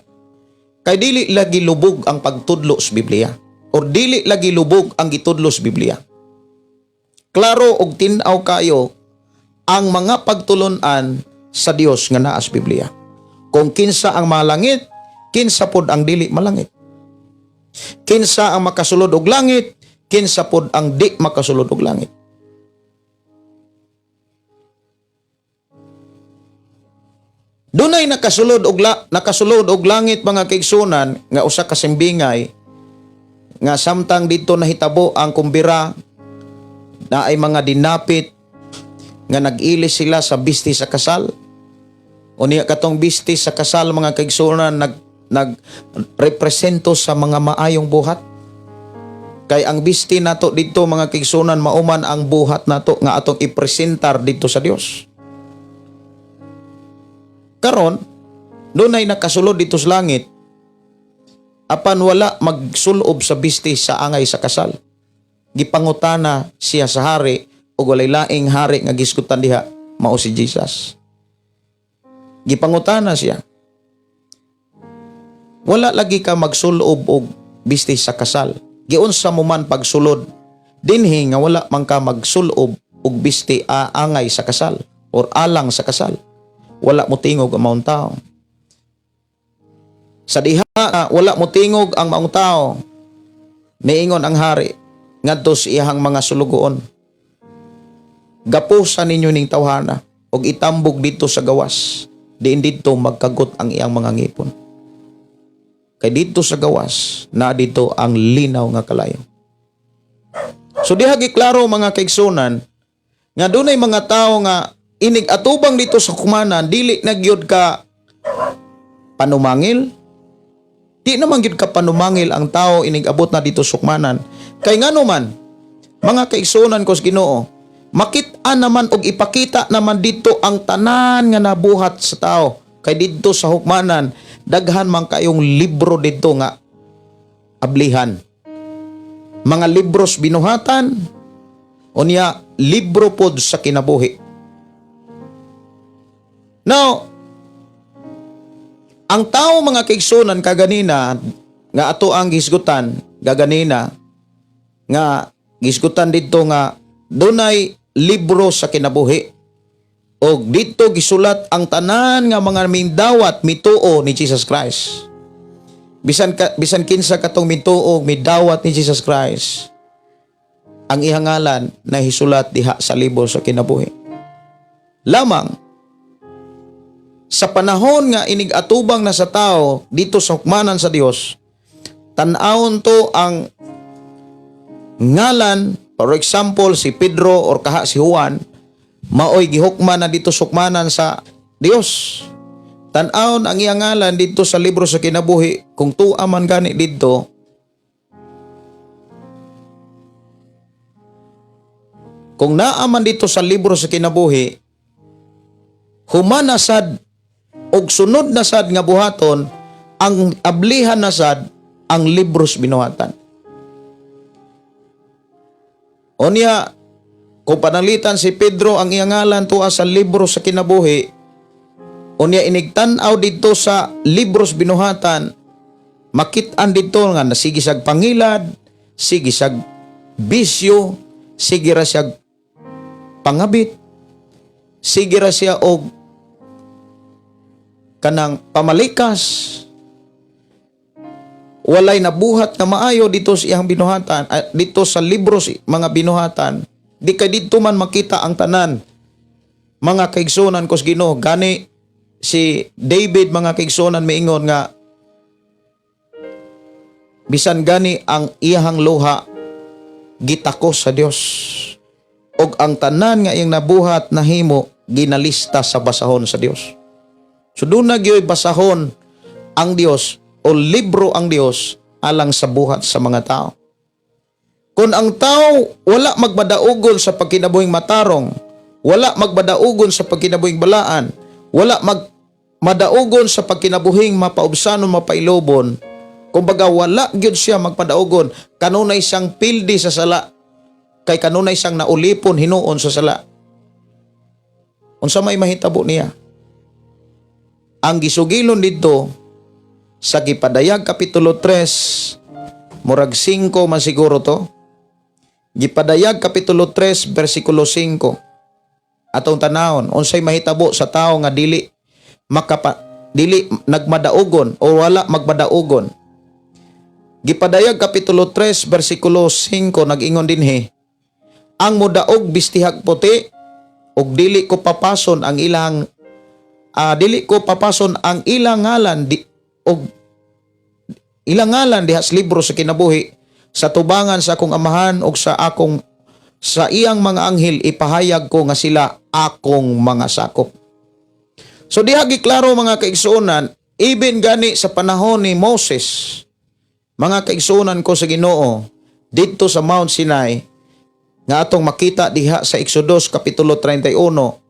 Kay dili lagi lubog ang pagtudlo sa Biblia or dili lagi lubog ang gitudlo sa Biblia. Klaro og tin-aw kayo ang mga pagtulon-an sa Dios nga naa sa Biblia. Kung kinsa ang malangit, kinsa pod ang dili malangit. Kinsa ang makasulod og langit, kinsa pod ang di makasulod og langit. Dunay nakasulod og langit, mga kaigsunan, nga usa ka simbingay nga samtang dito nahitabo ang kumbira na ay mga dinapit nga nag-ilis sila sa bisti sa kasal. Unya katong bisti sa kasal, mga kaigsunan, nag nag represento sa mga maayong buhat. Kay ang bisti nato dito, mga kaigsunan, mao man ang buhat nato nga atong ipresentar dito sa Dios. Karon, dunay nakasulod dito sa langit apan wala magsulob sa bisti sa angay sa kasal. Gipangutana siya sa hari ug walay laing hari nga gisgutan diha, mao si Jesus. Gipangutana siya. Wala lagi ka magsulob og bisti sa kasal. Giunsa mo man pagsulod dinhi nga wala man ka magsulob og bisti angay sa kasal or alang sa kasal? Wala mo tingog ang maong tao. Sa diha nga wala mo tingog ang maong tao, niingon ang hari ngadto sa iyahang mga sulugoon, "Gapusa ninyo ning tawhana ug itambog dito sa gawas, diin didto magkagot ang iyang mga ngipon. Kay didto sa gawas na dito ang linaw nga kalayo." So diha giklaro, mga kaigsunan, nga dunay mga tao nga inig atubang dito sa hukmanan, dili na gyud ka panumangil. Di naman gyud ka panumangil ang tao inig abot na dito sa hukmanan. Kay ngano man, mga kaigsunan ko sa Ginoo, makit-an naman og ipakita naman dito ang tanan nga nabuhat sa tao. Kay didto sa hukmanan, daghan man kayong libro didto nga ablihan, mga libros binuhatan, unya libro pod sa kinabuhi. Now, ang tao, mga kaigsunan, kaganina nga ato ang gisgutan gaganina, nga gisgutan didto nga dunay libro sa kinabuhi og didto gisulat ang tanan nga mga mindawat, mituo ni Jesus Christ. Bisan kinsa katong mituo, midawat ni Jesus Christ, ang iyang ngalan nahisulat diha sa libro sa kinabuhi. Lamang sa panahon nga inig atubang na sa tao dito sa hukmanan sa Dios, tan-awon to ang ngalan. For example, si Pedro or kaha si Juan, maoy gihukman na dito sa hukmanan sa Dios. Tan-awon ang iyang ngalan dito sa libro sa kinabuhi. Kung tuwa man gani didto, kung naa man dito sa libro sa kinabuhi, human na sad og sunod na sad nga buhaton, ang ablihan na sad ang libros binuhatan. Unya, kung panalitan si Pedro, ang iyang ngalan tuwa sa libro sa kinabuhi, unya inigtan-aw didto sa libros binuhatan, makit-an didto nga nasige siyag pangilad, sige siyag bisyo, sige ra siyag pangabit, sige ra siya og Kanang pamalikas, walay nabuhat nga maayo dito sa iyang binuhatan, dito sa libro sa mga binuhatan. Di kay didto man makita ang tanan, mga kaigsunan ko sa Ginoo. Gani si David, mga kaigsunan, miingon nga bisan gani ang iyahang luha gitakos sa Dios ug ang tanan nga iyang nabuhat, nahimo, ginalista sa basahon sa Dios. So duna gyoy basahon ang Dios o libro ang Dios alang sa buhat sa mga tao. Kung ang tao wala magmadaugon sa pagkinabuhing matarong, wala magmadaugon sa pagkinabuhing balaan, wala mag madaugon sa pagkinabuhing mapaubsanon, mapailobon, kumbaga wala gyud siya magpadaugon, kanunay siyang pildi sa sala, kay kanunay siyang naulipon hinuon sa sala. Unsa may mahitabo niya? Ang gisugilon didto sa Gipadayag kapitulo 3, murag 5 man siguro to. Gipadayag kapitulo 3 bersikulo 5. Atong tanawon unsay mahitabo sa tawo nga dili nagmadaugon o wala magmadaugon. Gipadayag kapitulo 3 bersikulo 5, nag-ingon dinhi, "Ang mudaog bistihag puti ug dili ko papason ang ilang ngalan di, og ilang ngalan diha sa libro sa kinabuhi. Sa tubangan sa akong Amahan ug sa iyang mga anghel ipahayag ko nga sila akong mga sakop." So diha giklaro, mga kaigsuonan, even gani sa panahon ni Moses, mga kaigsuonan ko sa Ginoo, didto sa Mount Sinai, nga atong makita diha sa Exodus kapitulo 31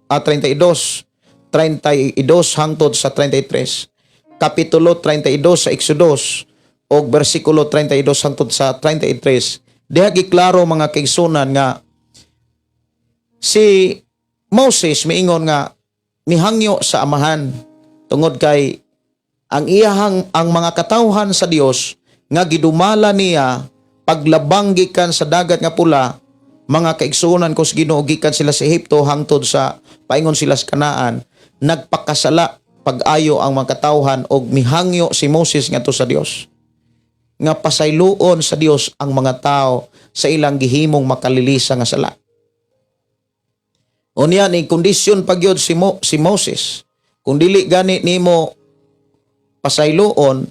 a 32, 32 hangtod sa 33. Kapitulo 32 sa Exodus og bersikulo 32 hangtod sa 33. Diha giklaro, mga kaigsuonan, nga si Moses miingon nga mihangyo sa Amahan tungod kay ang mga katawhan sa Dios nga gidumala niya paglabang gikan sa Dagat nga Pula, mga kaigsuonan ko sa Ginoo, gikan sila sa Ehipto hangtod sa paingon sila sa Kanaan, nagpakasala pag-ayo ang mga katawhan og mihangyo si Moses ngadto sa Dios nga pasayloon sa Dios ang mga tao sa ilang gihimong makalilisa nga sala. Unya ni kondisyon pagyod si Moses. "Kung dili gani nimo pasayloon,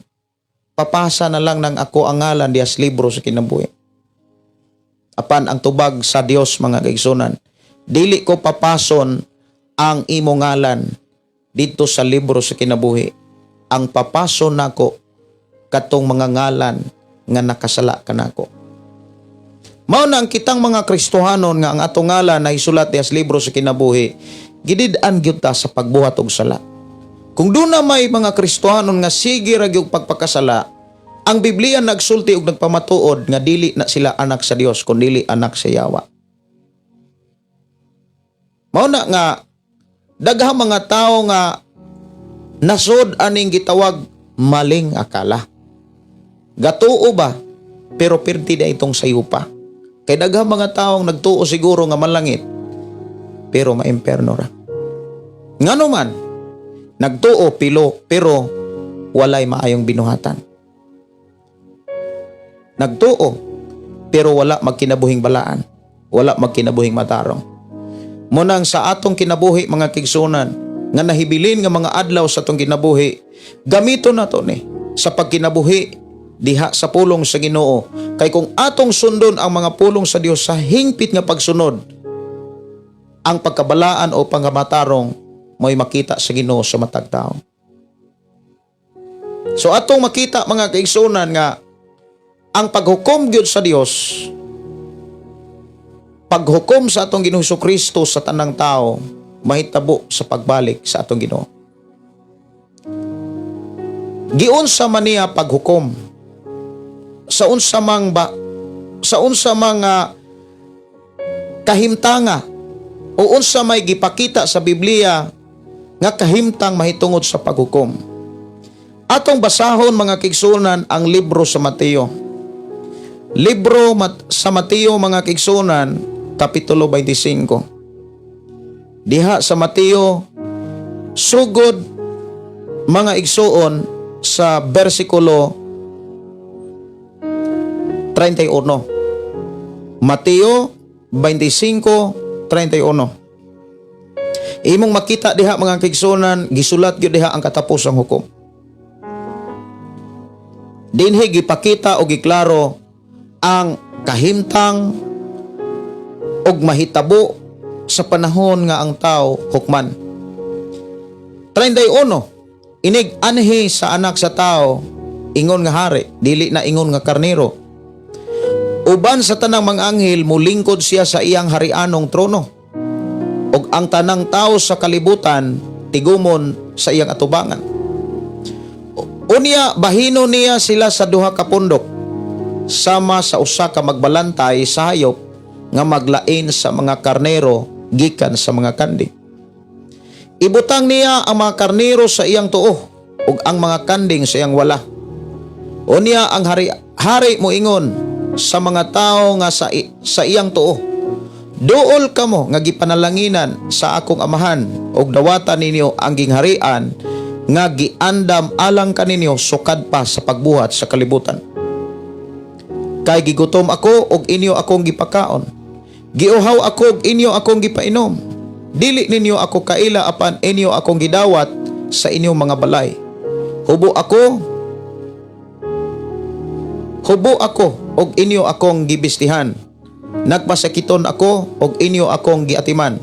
papasa na lang ng ako ang ngalan diha sa libro sa kinabuhi." Apan ang tubag sa Dios, mga kaigsunan, "Dili ko papason ang imo ngalan dito sa libro sa kinabuhi. Ang papason nako katong mga ngalan nga nakasala kanako." Mao na ang kitang mga Kristohanon nga ang atong ngalan na isulat diha sa libro sa kinabuhi, gidid-an gyud ta sa pagbuhat og sala. Kung duna may mga Kristohanon nga sige ra gyud pagpakasala, ang Biblia nagsulti og nagpamatuod nga dili na sila anak sa Dios kun dili anak sa yawa. Mao na nga daghang mga tawo nga nasod aning gitawag maling akala. Gatuo ba? Pero pirti na itong sayupa. Kay daghang mga taong nagtuo siguro nga malangit, pero maimperno ra. Ngano man, nagtuo pilo pero walay maayong binuhatan. Nagtuo pero wala magkinabuhing balaan, wala magkinabuhing matarong. Munang sa atong kinabuhi, mga kaigsunan, nga nahibilin nga mga adlaw sa atong kinabuhi, gamito na to ni sa pagkinabuhi diha sa pulong sa Ginoo. Kay kung atong sundon ang mga pulong sa Dios sa hingpit nga pagsunod, ang pagkabalaan o pangamatarong mo'y makita sa Ginoo sa matag tao. So atong makita, mga kaigsunan, nga ang paghukom gyud sa Dios, paghukom sa atong Ginoo Kristo sa tanang tao, mahitabo sa pagbalik sa atong Ginoo. Giunsa man niya paghukom? Sa unsa mang kahimtanga o unsa may gipakita sa Biblia nga kahimtang mahitungod sa paghukom? Atong basahon, mga kaigsunan, ang libro sa Mateo. Libro sa Mateo, mga kaigsunan, kapitulo 25. Diha sa Mateo, sugod mga igsuon, sa bersikulo 31. Mateo 25:31. Imong makita diha, mga kaigsuonan, gisulat gyud diha ang katapusang hukom. Dinhi gipakita o giklaro ang kahimtang og mahitabo sa panahon nga ang tao hukman. 31. Inig anhi sa Anak sa Tao ingon nga hari, dili na ingon nga karnero. Uban sa tanang mga anghel, mulingkod siya sa iyang harianong trono. Og ang tanang tao sa kalibutan tigumon sa iyang atubangan. Unya bahino niya sila sa duha ka pundok sama sa usa ka magbalantay sa hayop nga maglain sa mga karnero gikan sa mga kanding. Ibutang niya ang mga karnero sa iyang tuo ug ang mga kanding sa iyang wala. Unya ang hari moingon sa mga tao nga sa iyang tuo: "Duol kamo nga gipanalanginan sa akong Amahan ug dawatan ninyo ang gingharian nga giandam alang kaninyo sukad pa sa pagbuhat sa kalibutan. Kay gigutom ako ug inyo akong gipakaon. Giuhaw ako ug inyo akong gipainom. Dili ninyo ako kaila apan inyo akong gidawat sa inyong mga balay. Hubo ako ug inyo akong gibistihan. Nagpasakiton ako ug inyo akong giatiman.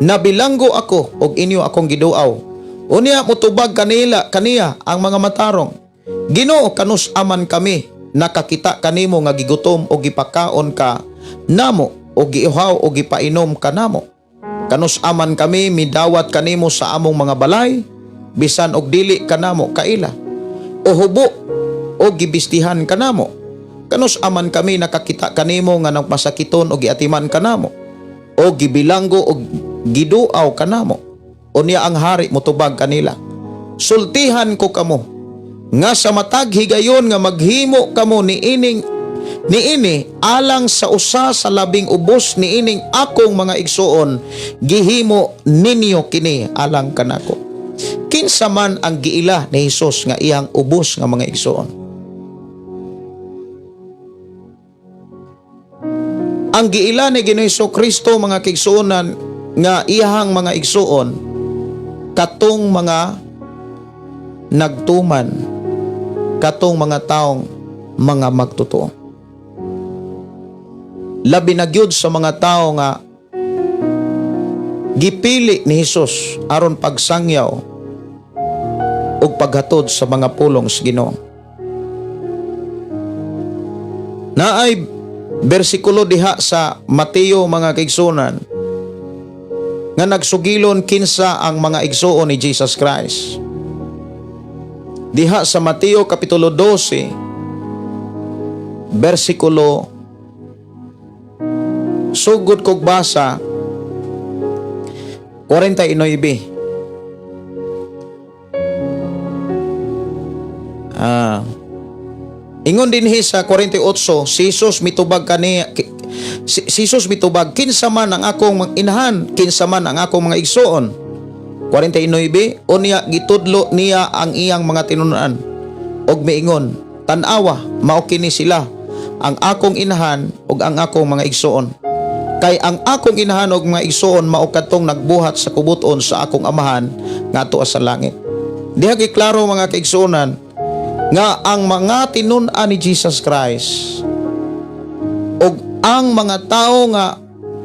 Nabilanggo ako ug inyo akong giduaw." Unya mutubag kanila kaniya ang mga matarong: "Ginoo, kanus aman kami nakakita kanimo nga gigutom o gipakaon ka namo o giuhaw o gipainom ka namo? Kanus aman kami midawat kanimo sa among mga balay bisan og dili kanamo kaila o hubo o gibistihan kanamo? Kanus aman kami nakakita kanimo nga nagmasakiton o giatiman kanamo o gibilanggo o giduaw kanamo?" Unya ang hari mutubag kanila: "Sultihan ko kamo nga sa matag higayon nga maghimo kamo niini alang sa usa sa labing ubos niining akong mga igsuon, gihimo ninyo kini alang kanako." Kinsa man ang giila ni Hesus nga iyang ubos nga mga igsuon? Ang giila ni Ginoong Kristo, mga kaigsuonan, nga iyahang mga igsuon, katong mga nagtuman, katong mga taong mga magtotoo. Labi na gyud sa mga tao nga gipili ni Hesus aron pagsangyaw ug paghatod sa mga pulong sa Ginoo. Naay bersikulo diha sa Mateo, mga kaigsuonan, nga nagsugilon kinsa ang mga igsuon ni Jesus Christ. Diha sa Mateo kapitulo 12 bersikulo, sugod kog basa, 49. Ingon dinhi sa 48, si Jesus mitubag kani si Jesus mitubag, "Kinsa man ang akong mga inahan, kinsa man ang akong mga igsuon?" 49, unya gitudlo niya ang iyang mga tinun-an ug miingon, "Tan-awa, mao kini sila ang akong inahan ug ang akong mga igsuon. Kay ang akong inahan ug mga igsuon mao kadtong nagbuhat sa kabubut-on sa akong Amahan nga atua sa langit." Diha giklaro, mga kaigsuonan, nga ang mga tinun-an ni Jesus Christ ug ang mga tao nga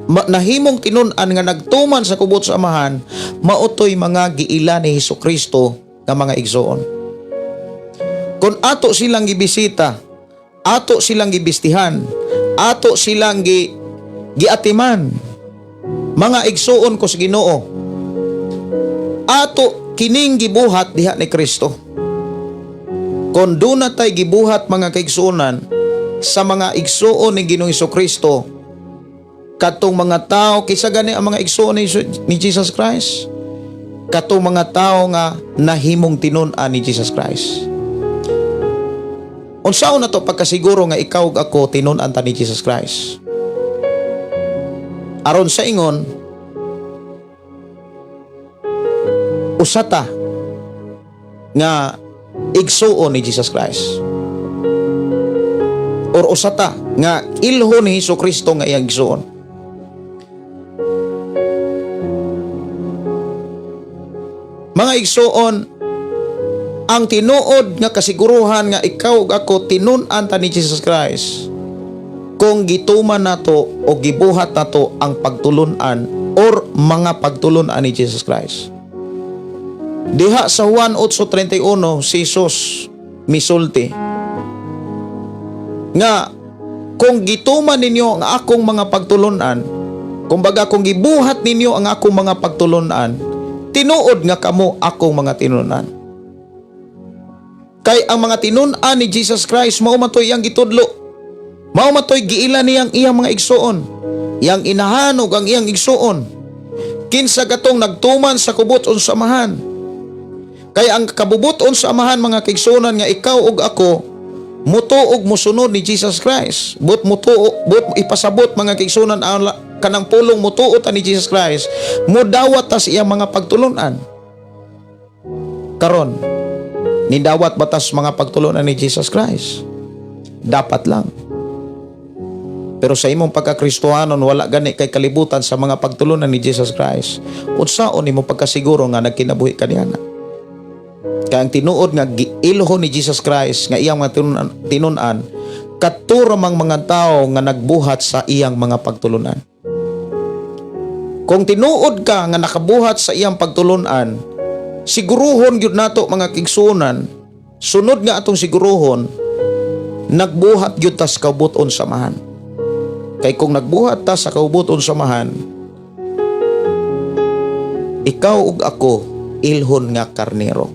nahimong tinun-an nga nagtuman sa kabubut sa Amahan, mao toy mga giila ni Hesus Kristo nga mga igsuon. Kung ato silang gibisita, ato silang gibistihan, ato silang giatiman, mga igsuon ko sa Ginoo, ato kining gibuhat diha ni Kristo. Kung duna tay gibuhat, mga kaigsuonan, sa mga igsuon ni Ginoong Kristo, katong mga tao, kinsa gani ang mga igsuon ni Jesus Christ? Katong mga tao nga nahimong tinun-an ni Jesus Christ. Unsaon na to pagkasiguro nga ikaw ug ako tinun-an ta ni Jesus Christ? Aron sa ingon, usa ta nga igsuon ni Jesus Christ. Or usa ta nga ilho ni Hesus Kristo nga iyang igsuon. Mga igsuon, ang tinuod nga kasiguruhan nga ikaw ug ako tinun-an ta ni Jesus Christ kung gituman nato o gibuhat nato ang pagtulun-an or mga pagtulun-an ni Jesus Christ. Diha sa Juan 8:31, si Jesus misulti nga kung gituman ninyo ang akong mga pagtulun-an, kumbaga kung gibuhat ninyo ang akong mga pagtulun-an, tinuod nga kamo akong mga tinun-an. Kay ang mga tinun-an ni Jesus Christ mao man to'y iyang gitudlo. Mao man to'y giila niyang iyang mga igsuon. Iyang inahan ug ang iyang igsuon. Kinsa katong nagtuman sa kabubut-on sa Amahan. Kay ang kabubut-on sa Amahan, mga kaigsuonan, nga ikaw ug ako mutuo og musunod ni Jesus Christ. But mutuo, but ipasabot, mga kaigsuonan, ang kanang pulong mutuo ta ni Jesus Christ, mudawat ta sa iyang mga pagtulunan. Karon, nidawat ba tas mga pagtulunan ni Jesus Christ? Dapat lang. Pero sa imong pagkakristohanon, wala gani kay kalibutan sa mga pagtulunan ni Jesus Christ. Unsaon nimo pagkasiguro nga nagkinabuhi ka niya? Kaya ang tinuod nga giilho ni Jesus Christ nga iyang mga tinun-an, kadto ra mang mga tao nga nagbuhat sa iyang mga pagtulunan. Kung tinuod ka nga nakabuhat sa iyang pagtulunan, siguruhon gyud nato, mga kaigsuonan, sunod nga atong siguruhon, nagbuhat gyud tas kabubut-on sa Amahan. Kay kung nagbuhat ta sa kabubut-on sa Amahan, ikaw ug ako ilhon nga karnero.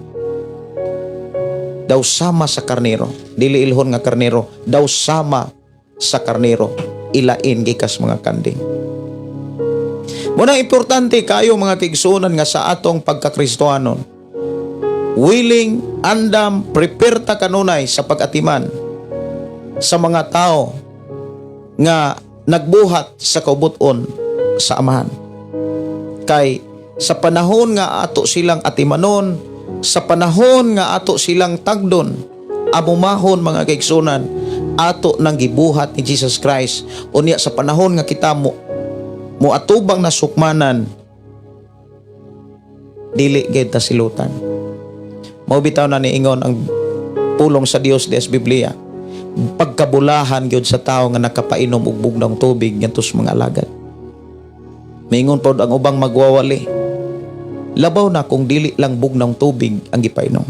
Daw sama sa karnero, dili ilhon nga karnero, daw sama sa karnero, ilain gikas mga kanding. Munang importante kayo, mga kaigsuonan, nga sa atong pagkakristohanon, willing, andam, prepare ta kanunay sa pag-atiman sa mga tao nga nagbuhat sa kabubut-on sa Amahan. Kay sa panahon nga ato silang atimanon, sa panahon nga ato silang tagdon, amumahon, mga kaigsuonan, ato nang gibuhat ni Jesus Christ. Unya sa panahon nga kita mo moatubang na sukmanan, dili gid ta silutan. Mao bitaw na niingon ang pulong sa Dios des Biblia. Pagkabulahan gyud sa tao nga nakapainom og bugnaw tubig ngadto sa mga alagad. Mingon pod ang ubang magwawali. Labaw na kung dili lang bugnaw tubig ang gipainom.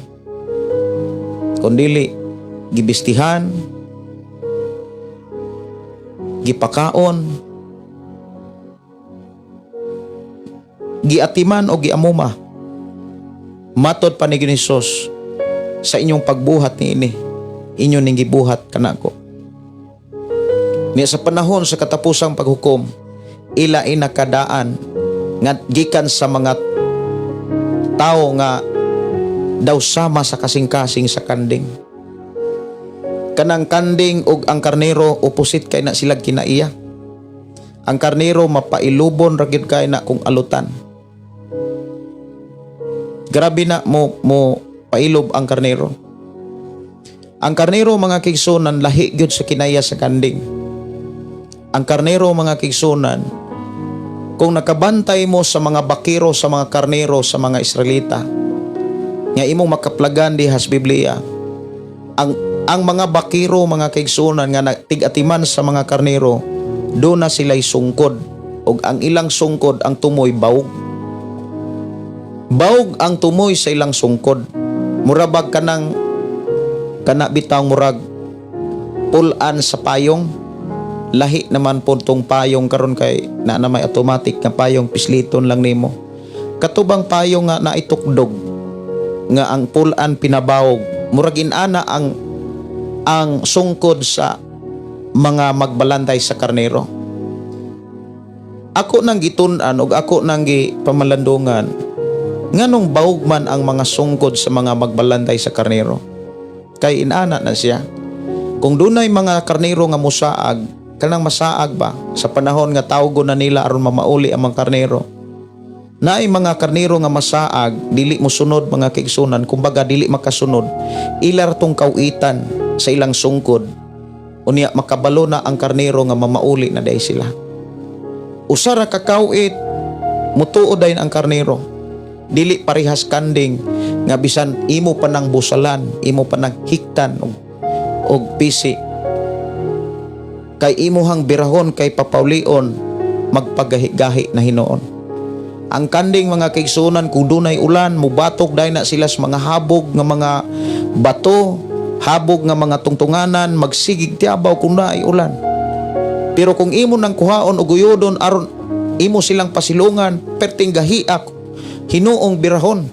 Kung dili gibistihan, gipakaon, giatiman o giamuma. Matod pa ni Hesus, "Sa inyong pagbuhat niini, inyo ning gibuhat kanako." Niya sa panahon sa katapusang paghukom, ila inakadaan nga gikan sa mga tao nga daw sama sa kasing-kasing sa kanding. Kanang kanding ug ang karnero, opposite kay na sila kinaiya. Ang karnero mapailubon ra gyud kay na kung alutan. Grabe na mo mo pailob ang karnero. Ang karnero, mga kaigsuonan, lahi gyud sa kinaiya sa kanding. Ang karnero, mga kaigsuonan, kung nakabantay mo sa mga bakiro, sa mga karnero, sa mga Israelita, nga imong makaplagan diha sa Biblia, ang mga bakiro, mga kaigsuonan, nga tig-atiman sa mga karnero, do na sila'y sungkod ug ang ilang sungkod, ang tumoy bawog. Bawog ang tumoy sa ilang sungkod. Murabag kanang kana bitaw, murag pulan sa payong. Lahi naman po tong payong karon kay na na may automatic nga payong, pisliton lang nimo. Katubang payong nga naitukdog nga ang pulan pinabawog, murag inana ang sungkod sa mga magbalantay sa karnero. Ako nang gitun-an ug ako nang gipamalandungan, nganong bawog man ang mga sungkod sa mga magbalantay sa karnero? Kay inana na siya. Kung dunay mga karnero nga musaag, kanang masaag ba sa panahon nga tawgo na nila aron mamauli ang mga karnero. Naay mga karnero nga masaag, dili mosunod, mga kaigsunan, kumbaga dili makasunod, ilar tong kawitan sa ilang sungkod. Unya makabalo na ang karnero nga mamauli na diay sila. Usa ra ka kawit, mutuo dayon ang karnero. Dili parehas kanding nga bisan imo pa nang busalan, imo pa nang hiktan og pisi. Kay imuhang birahon kay papaulion, magpagahi-gahi na hinuon. Ang kanding, mga kaigsunan, kung dunay ulan, mubatok dayon na sila sa mga habog nga mga bato, habog nga mga tungtunganan, magsigig tiyabaw kung naay ulan. Pero kung imo nang kuhaon og guyodon aron imo silang pasilungan, perting gahiak hinuong birahon.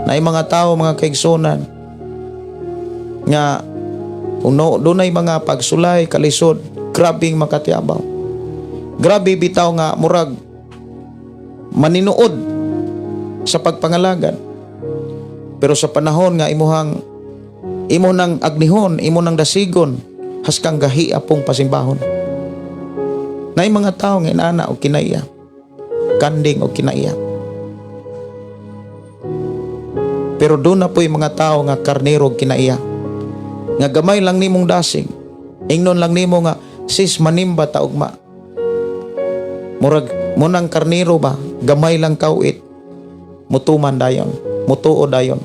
Naay mga tao, mga kaigsunan, nga kung no, dunay mga pagsulay, kalisod, grabing makatiabaw. Grabe bitaw nga murag maninuod sa pagpangalagad. Pero sa panahon nga imuhang imo nang agnihon, imo nang dasigon, haskang gahi apong pasimbahon. Naay mga tao nga inana og kinaiya, kanding og kinaiya. Pero doon na po'y mga tao nga karnero og kinaiya. Nga gamay lang nimong dasig. Ingnon lang nimo nga, "Sis, manimba ta ugma." Murag munang karnero ba, gamay lang kawit. Mutuman dayon, mutuo dayon.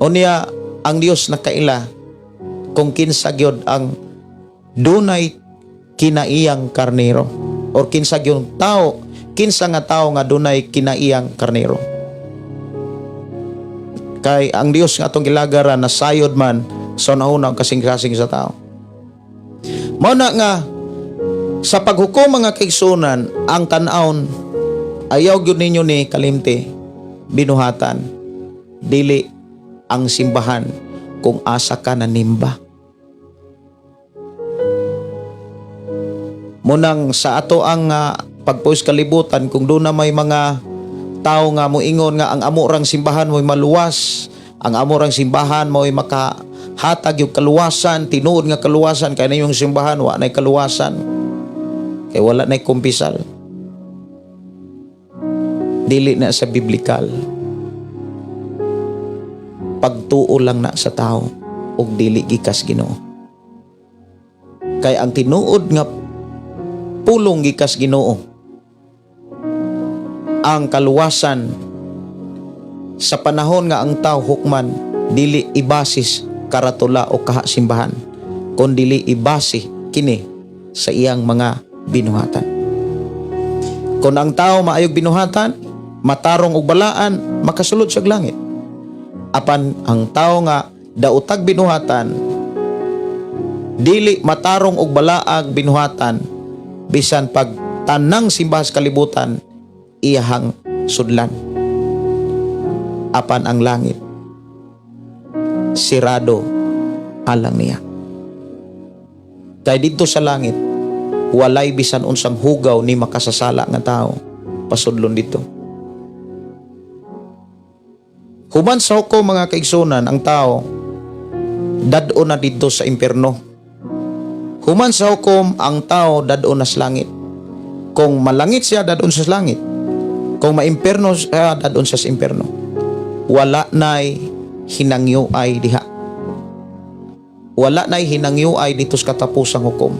Unya ang Dios nakaila kung kinsa gyud ang dunay kinaiyang karnero or kinsa gyud tao, kinsa nga tao nga dunay kinaiyang karnero. Kay ang Dios nga atong gilagaran nasayod man sa una ang kasing-kasing sa tao. Mao na nga sa paghukom, mga kaigsunan, ang tan-awon, ayaw gyud ninyo ni kalimti, binuhatan, dili ang simbahan kung asa ka nanimba. Munang sa ato ang pagpuwis kalibutan, kung doon na may mga tao nga moingon nga ang amo rang simbahan mo'y maluwas, ang amo rang simbahan mo'y makahatag yung kaluwasan, tinuod nga kaluwasan, kay na yung simbahan wa na'y kaluwasan. Kay wala na'y kumpisal. Dili na sa biblikal. Pagtuo lang na sa tao ug dili gikas Ginoo. Kay ang tinuod nga pulong gikas Ginoo, ang kaluwasan sa panahon nga ang tao hukman, dili ibasis karatula o kahasimbahan, kun dili ibase kini sa iyang mga binuhatan. Kung ang tao maayog binuhatan, matarong og balaan, makasulod sa langit. Apan ang tao nga daotag binuhatan, dili matarong og balaag binuhatan, bisan pag tanang simbahan sa kalibutan iyahang sudlan. Apan ang langit sirado alang niya. Kay didto sa langit, walay bisan unsang hugaw ni makasasala nga tao pasudlon dito. Human sa hukom, mga kaigsunan, ang tao dad-on na didto sa impierno. Human sa hukom, ang tao dad-on na sa langit. Kung malangit siya, dad-on sa langit. Kung maimpierno siya, dad-on siya sa impierno. Wala na'y hinangyo ay diha. Wala na'y hinangyo ay dito sa katapusang hukom.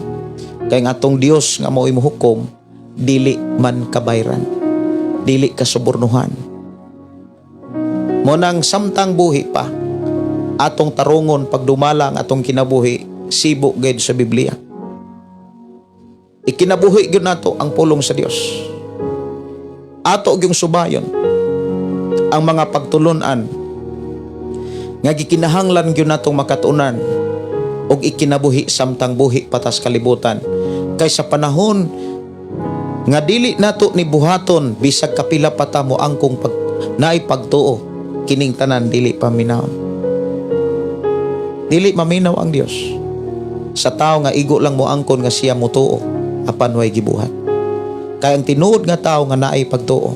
Kay nga atong Dios nga mao'y mohukom, dili man kabayran. Dili kasubornuhan. Mo nang samtang buhi pa, atong tarungon pagdumala ang atong kinabuhi, sibo gayud sa Biblia. Ikinabuhi gyud nato ang pulong sa Dios. Ato gyung subayon ang mga pagtulunan nga gikinahanglan gyud natong makatunan og ikinabuhi samtang buhi pa ta sa kalibutan. Kay sa panahon nga dili nato ni buhaton, bisag kapila pa ta mo angkong pag naay pagtuo, kining tanan dili paminawon. Dili maminaw ang Dios sa tao nga igo lang mo angkon nga siya motuo apan way gibuhat. Kay ang tinuod nga tao nga naay pagtuo,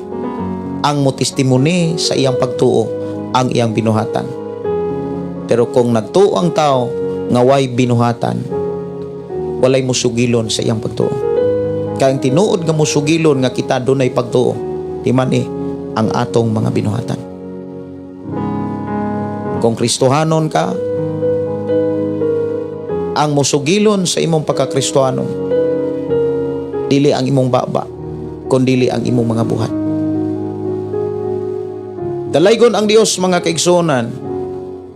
ang mo testimony sa iyang pagtuo ang iyang binuhatan. Pero kung nagtuo ang tao nga way binuhatan, walay musugilon sa iyang pagtuo. Kay ang tinuod nga musugilon nga kita dunay pagtuo, di man eh ang atong mga binuhatan. Kung Kristohanon ka, ang musugilon sa imong pagkakristohanon, dili ang imong baba, kundili ang imong mga buhat. Dalaygon ang Dios, mga kaigsuonan,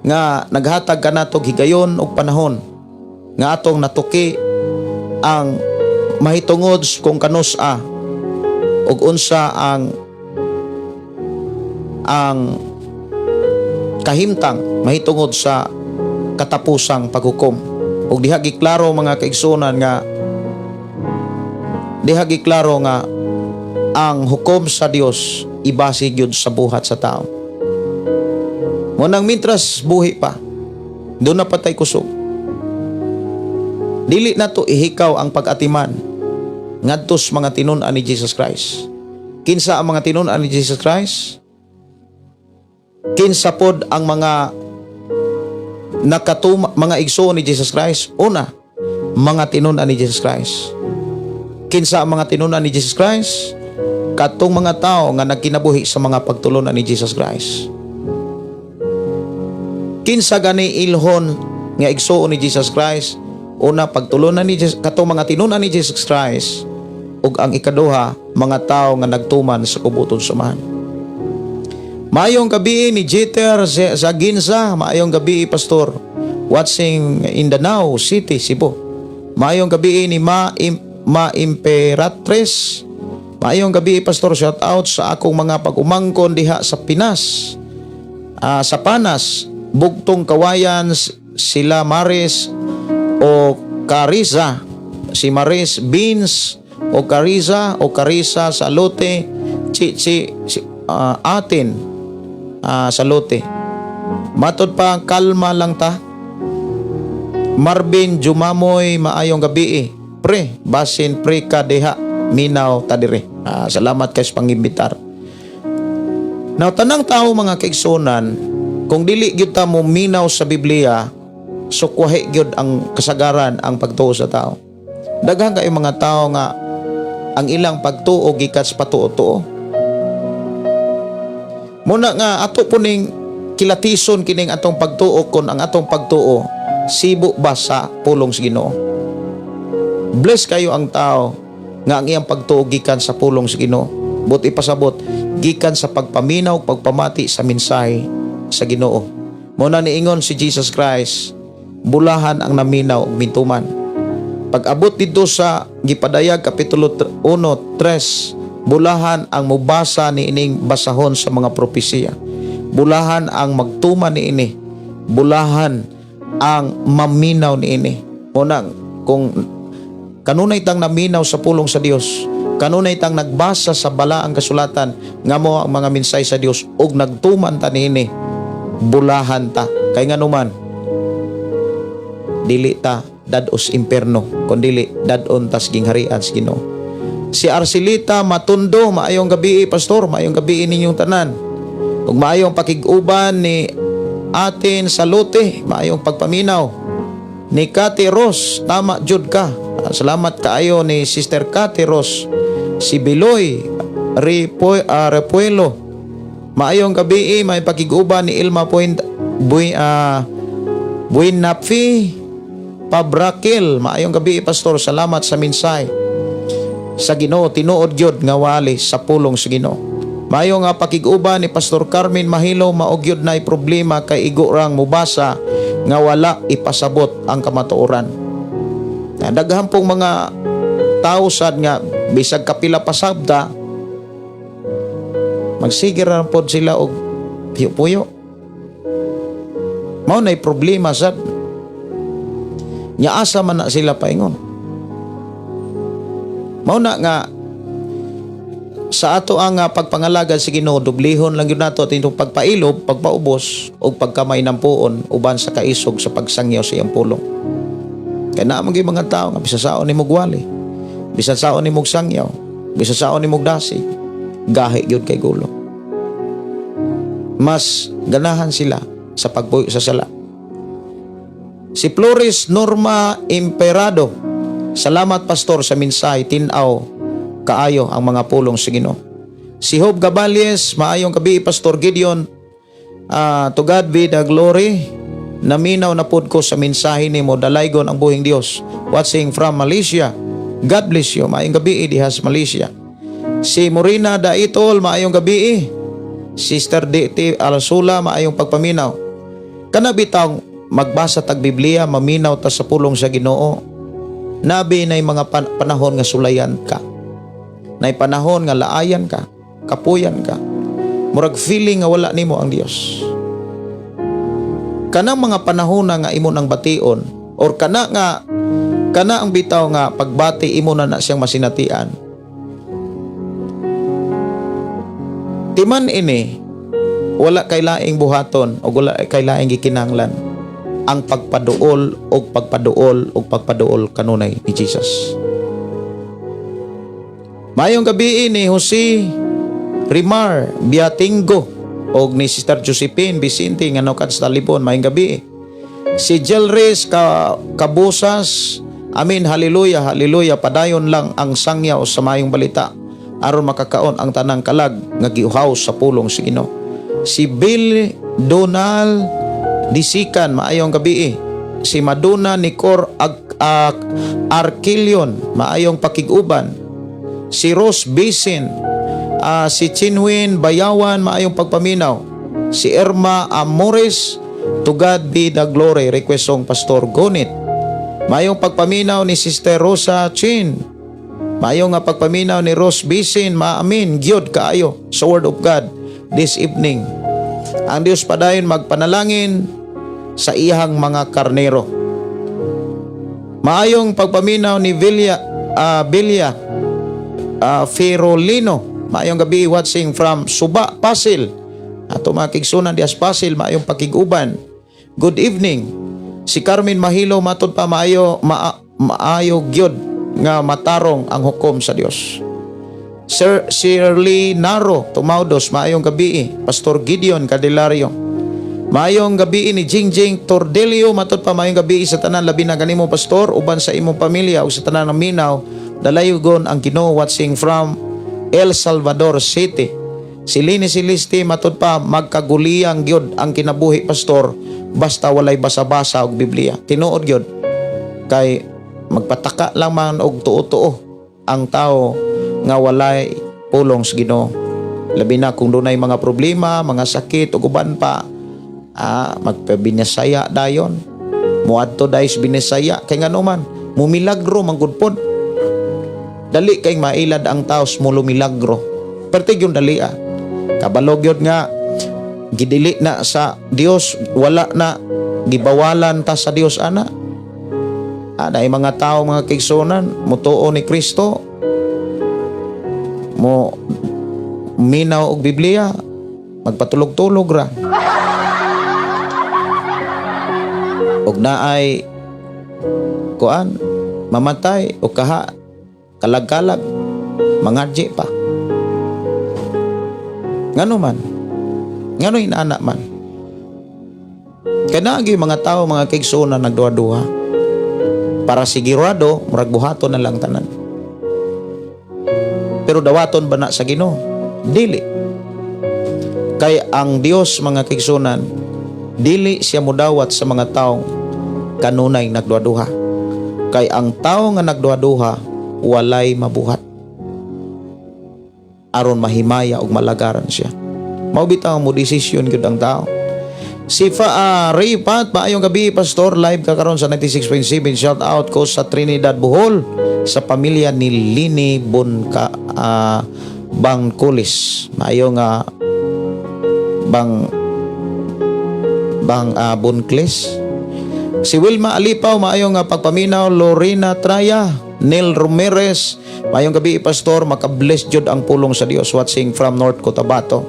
nga naghatag kanato higayon og panahon nga atong natuki ang mahitungod kung kanus-a ug unsa ang kahimtang mahitungod sa katapusang paghukom. Ug diha giklaro, mga kaigsuonan, nga diha giklaro nga ang hukom sa Dios ibase gyud sa buhat sa tao. Mao nang mintras buhi pa, duna pa tay kusog. Dili nato ihikaw ang pag-atiman ngadto sa mga tinun-an ni Jesus Christ. Kinsa ang mga tinun-an ni Jesus Christ? Kinsa pod ang mga nakatuma, mga igsoon ni Jesus Christ? Una, mga tinun-an ni Jesus Christ. Kinsa ang mga tinun-an ni Jesus Christ? Katong mga tao nga nagkinabuhi sa mga pagtulunan ni Jesus Christ. Kinsa gani ilhon nga igsoon ni Jesus Christ? Una, pagtulunan ni Jesus, katong mga tinun-an ni Jesus Christ, ug ang ikaduha, mga tao nga nagtuman sa kabubut-on samahan. Maayong gabi ni Jeter Zaginza, maayong gabi, Pastor. Watching in Danao City, Cebu. Maayong gabi ni Ma Imperatriz. Maayong gabi, Pastor, shout out sa akong mga pag-umangkon diha sa Pinas. Sa Panas, Bugtong Kawayan, sila Maris o Carissa, si Maris Beans o Carissa o Carissa sa Lote, Chichi si, atin sa Lote. Matod pa, kalma lang ta. Marvin Jumamoy, maayong gabi eh. Pre, basin pre ka diha, minaw ta dire. Salamat kay sa pangimbitar. Now, tanang tao, mga kaigsunan, kung dili gyud ta mo minaw sa Biblia, so kuwahi gyud ang kasagaran ang pagtuo sa tao. Daghan kayo mga tao nga ang ilang pagtuo gikan sa patuo-tuo. Muna nga ato po ning kilatison kining atong pagtuo kon ang atong pagtuo sibo ba sa pulong sa Ginoo. Bless kayo ang tao nga ang iyang pagtuo gikan sa pulong sa Ginoo. But ipasabot gikan sa pagpaminaw, pagpamati sa mensahe sa Ginoo. Muna niingon si Jesus Christ, bulahan ang naminaw ug mituman. Pag abot dito sa gipadayag kapitulo 1:3, bulahan ang mubasa ni ining basahon sa mga propesiya. Bulahan ang magtuman ni ini. Bulahan ang maminaw ni ini. Muna kung kanunay tang naminaw sa pulong sa Dios, kanunay tang nagbasa sa balaang kasulatan nga mo ang mga minsay sa Dios ug nagtuman ta niini, bulahan ta. Kay nganuman dili ta dad-os imperno, kundili dad-on tas gingharian sa Ginoo. Si Arcelita Matundo, maayong gabi, Pastor, maayong gabi ninyong tanan. Ug maayong pakig-uban ni atin sa Lote, maayong pagpaminaw. Ni Kati Ross, tama jud ka. Salamat kaayo ni Sister Kati Ross. Si Biloy Repuelo. Maayong gabi, may pakig-uban ni Ilma Point Buinafi Pabrakil. Maayong gabi, Pastor. Salamat sa minsay sa Ginoo, tinuod gyud nga wali sa pulong sa Ginoo. Maayo nga pakig-uban ni Pastor Carmen Mahilo, mao gyud nay problema kay igo rang mubasa nga wala ipasabot ang kamatuoran. Na daghan pong mga tao sad nga bisag kapila pasabda, magsige ra pod sila og puyo-puyo. Mao nay problema sad. Nya asa man na sila paingon? Mao na nga sa ato ang pagpangalagad sa Ginoo, dublihon lang yun nato at itong pagpailob, pagpaubos ug pagkamainampuon uban sa kaisog sa pagsangyaw sa iyang pulong. Kay naa man gyud mga tao nga bisan saon nimo gwali, bisan saon nimo sangyaw, bisan saon nimo dasig, gahi gyud kay gulo. Mas ganahan sila sa pagpuyo sa sala. Si Flores Norma Imperado. Salamat, Pastor, sa mensahe, tin-aw kaayo ang mga pulong sa Ginoo. Si Hope Gabalies, maayong gabi, Pastor Gideon. Ah, to God be the glory. Naminaw na pud ko sa mensahe nimo, dalaygon ang buhing Dios. Watching from Malaysia. God bless you. Maayong gabi diha sa Malaysia. Si Morina Daitol, maayong gabi. Sister D.T. Alasula, maayong pagpaminaw. Kana bitaw magbasa tag Biblia, maminaw ta sa pulong sa Ginoo. Nabi nay mga panahon nga sulayan ka. Nay panahon nga laayan ka, kapuyan ka. Murag feeling nga wala nimo ang Dios. Kanang mga panahon na nga imo nang bation or kana nga kana ang bitaw nga pagbati imo na na siyang masinatian. Timan ini wala kay laing buhaton o wala kay laing gikinahanglan ang pagpaduol og pagpaduol og pagpaduol kanunay ni Jesus. Mayong gabi ni Jose Rimar Biatingo og ni Sister Josephine Vicente nga nukad sa Talibon, mayong gabi. Si Jelres Kabusas, amin, hallelujah, hallelujah, padayon lang ang sangyaw sa mayong balita aron makakaon ang tanang kalag nga giuhaw sa pulong sa Ginoo. Si Bill Donald Disikan, maayong gabi. Si Madonna Nicor Arkilion, maayong pakig-uban. Si Rose Bisin, si Chinwin Bayawan, maayong pagpaminaw. Si Irma Amores, to God be the glory, request song, Pastor Gonit. Maayong pagpaminaw ni Sister Rosa Chin. Maayong nga pagpaminaw ni Rose Bisin, maamin, gyud kaayo sa Word of God this evening. Ang Dios padayon magpanalangin sa iyang mga karnero. Maayong pagpaminaw ni Villa Ferolino. Maayong gabi, watching from Suba, Pasil. Ato mga kigsunan dias Pasil, maayong pakig-uban. Good evening. Si Carmen Mahilo, matod pa maayo gyud nga matarong ang hukom sa Dios. Sir Shirley Naro Tumaudos, maayong gabi. Pastor Gideon Candelario. Maayong gabi ni Jingjing Tordelio, matod pa maayong gabi sa tanan, labi na kanimo, Pastor, uban sa imong pamilya ug sa tanan ng minaw. Dalaygon ang Ginoo, watching from El Salvador City. Si Lini Celeste, matod pa magkaguliyang gyud ang kinabuhi, Pastor, basta walay basa-basa og Biblia. Tinuod gyud kay magpataka lang man og tuo-tuo ang tao nga walay pulong sa Ginoo. Labi na kung dunay mga problema, mga sakit ug uban pa, magpabinisaya dayon. Muadto dahil sa Binisaya kay ngano man mumilagro man gud pod. Dali kay mailad ang tao sa mulumilagro. Pertig yung dali ah. Kabalo gyud nga gidili na sa Dios, wala na, gibawalan ta sa Dios ana. Ah, mga tao, mga kaigsuonan, mutuo ni Kristo, mo minaw og Biblia, magpatulog-tulog ra. Og naay kuan mamatay o kaha kalag-kalag mangadji pa. Ngano man? Ngano inana man? Kay naagi mga tao, mga kaigsuonan, nagduha-duha. Para sigurado, murag buhaton na lang tanan. Pero dawaton ba na sa Ginoo? Dili. Kay ang Dios, mga kaigsuonan, dili siya mudawat sa mga taong kanunay nagduha-duha. Kay ang tao nga nagduha-duha walay mabuhat aron mahimaya og malagaran siya. Mao bitaw mo desisyon gyud ang tao. Si Ray Pat, maayong gabi, Pastor, live ka karon sa 96.7. Shout out ko sa Trinidad, Bohol, sa pamilya ni Lini Bonka Bangkulis. Maayong bang bang Bonclis. Si Wilma Alipaw, maayong pagpaminaw. Lorena Traya, Neil Ramirez, maayong gabi, Pastor, makabless jud ang pulong sa Dios, watching from North Cotabato.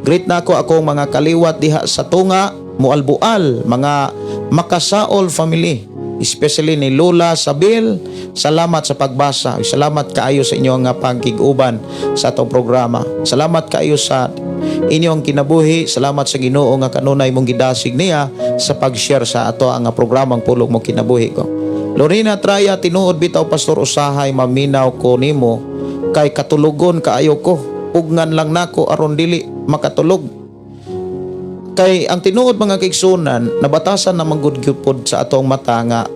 Greet na ako akong mga kaliwat diha sa Tunga, Mualbual, mga Makasaol family, especially ni Lola Sabil. Salamat sa pagbasa. Salamat kaayo sa inyong nga pagkig-uban sa atong programa. Salamat kaayo sa inyong kinabuhi. Salamat sa Ginoo nga kanunay mong gidasig niya sa pag-share sa ato ang programang Pulong Mo Kinabuhi Ko. Lorena Traya, tinuod bitaw, Pastor, usahay maminaw ko nimo kay katulogon kaayo ko. Pugnan lang nako aron dili makatulog. Kay ang tinuod, mga kaigsunan, nabatasan na man gud gyud sa atong mata nga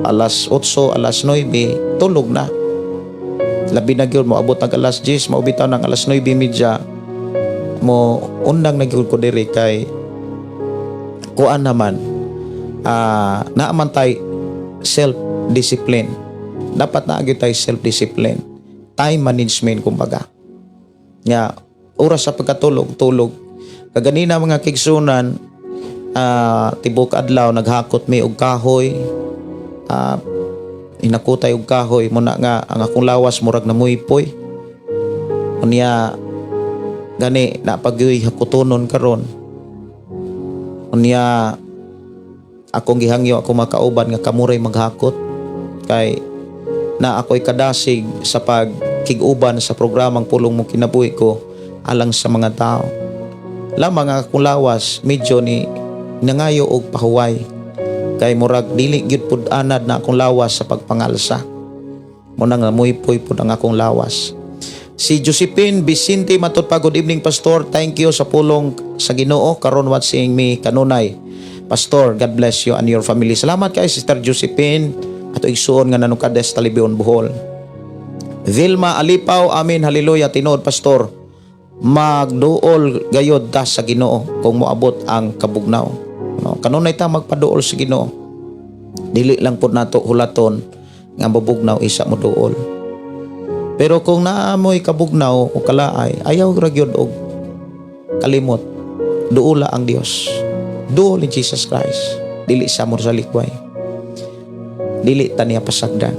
alas 8, alas 9, tulog na. Labi na gyud moabot ang alas 10, mao bitaw ng alas 9:30 mo undang na gyud ko diri kay kuan naman, naa man tay self-discipline. Dapat naa gyud tay self-discipline. Time management kumbaga. Nga oras sa pagkatulog, tulog. Kaganina, mga kaigsunan, tibok adlaw naghakot mi og kahoy. Hinakutay og kahoy muna nga ang akong lawas murag namuypoy. Unya gani napagyoy hakutonon karon. Unya akong gihangyo ako makauban nga kamuray maghakot kay na ako'y kadasig sa pagkig-uban sa programang Pulong Mo Kinabuhi Ko alang sa mga tao. Lamang ang akong lawas medyo ni nangayo og pahuway kay murag dili gyud pud anad na akong lawas sa pagpangalsa. Muna nga muypoy pud ang akong lawas. Si Josephine Vicente, matod pa, "Good evening, Pastor. Thank you sa pulong sa Ginoo karon, watching me kanunay. Pastor, God bless you and your family." Salamat kay Sister Josephine ato igsuon nga nanukades Talibion, Bohol. Vilma Alipaw, "Amen, hallelujah, tinuod, Pastor. Magduol gayod ta sa Ginoo kung moabot ang kabugnaw." No, kanunay ta magpaduol sa Ginoo. Dili lang pud nato hulaton nga mabugnaw isa mo duol. Pero kung naa mo'y kabugnaw o kalaay, ayaw ra gyud og kalimot. Duola ang Dios. Duol ni Jesus Christ. Dili sa mo sa likway. Dili ta niya pasagdan.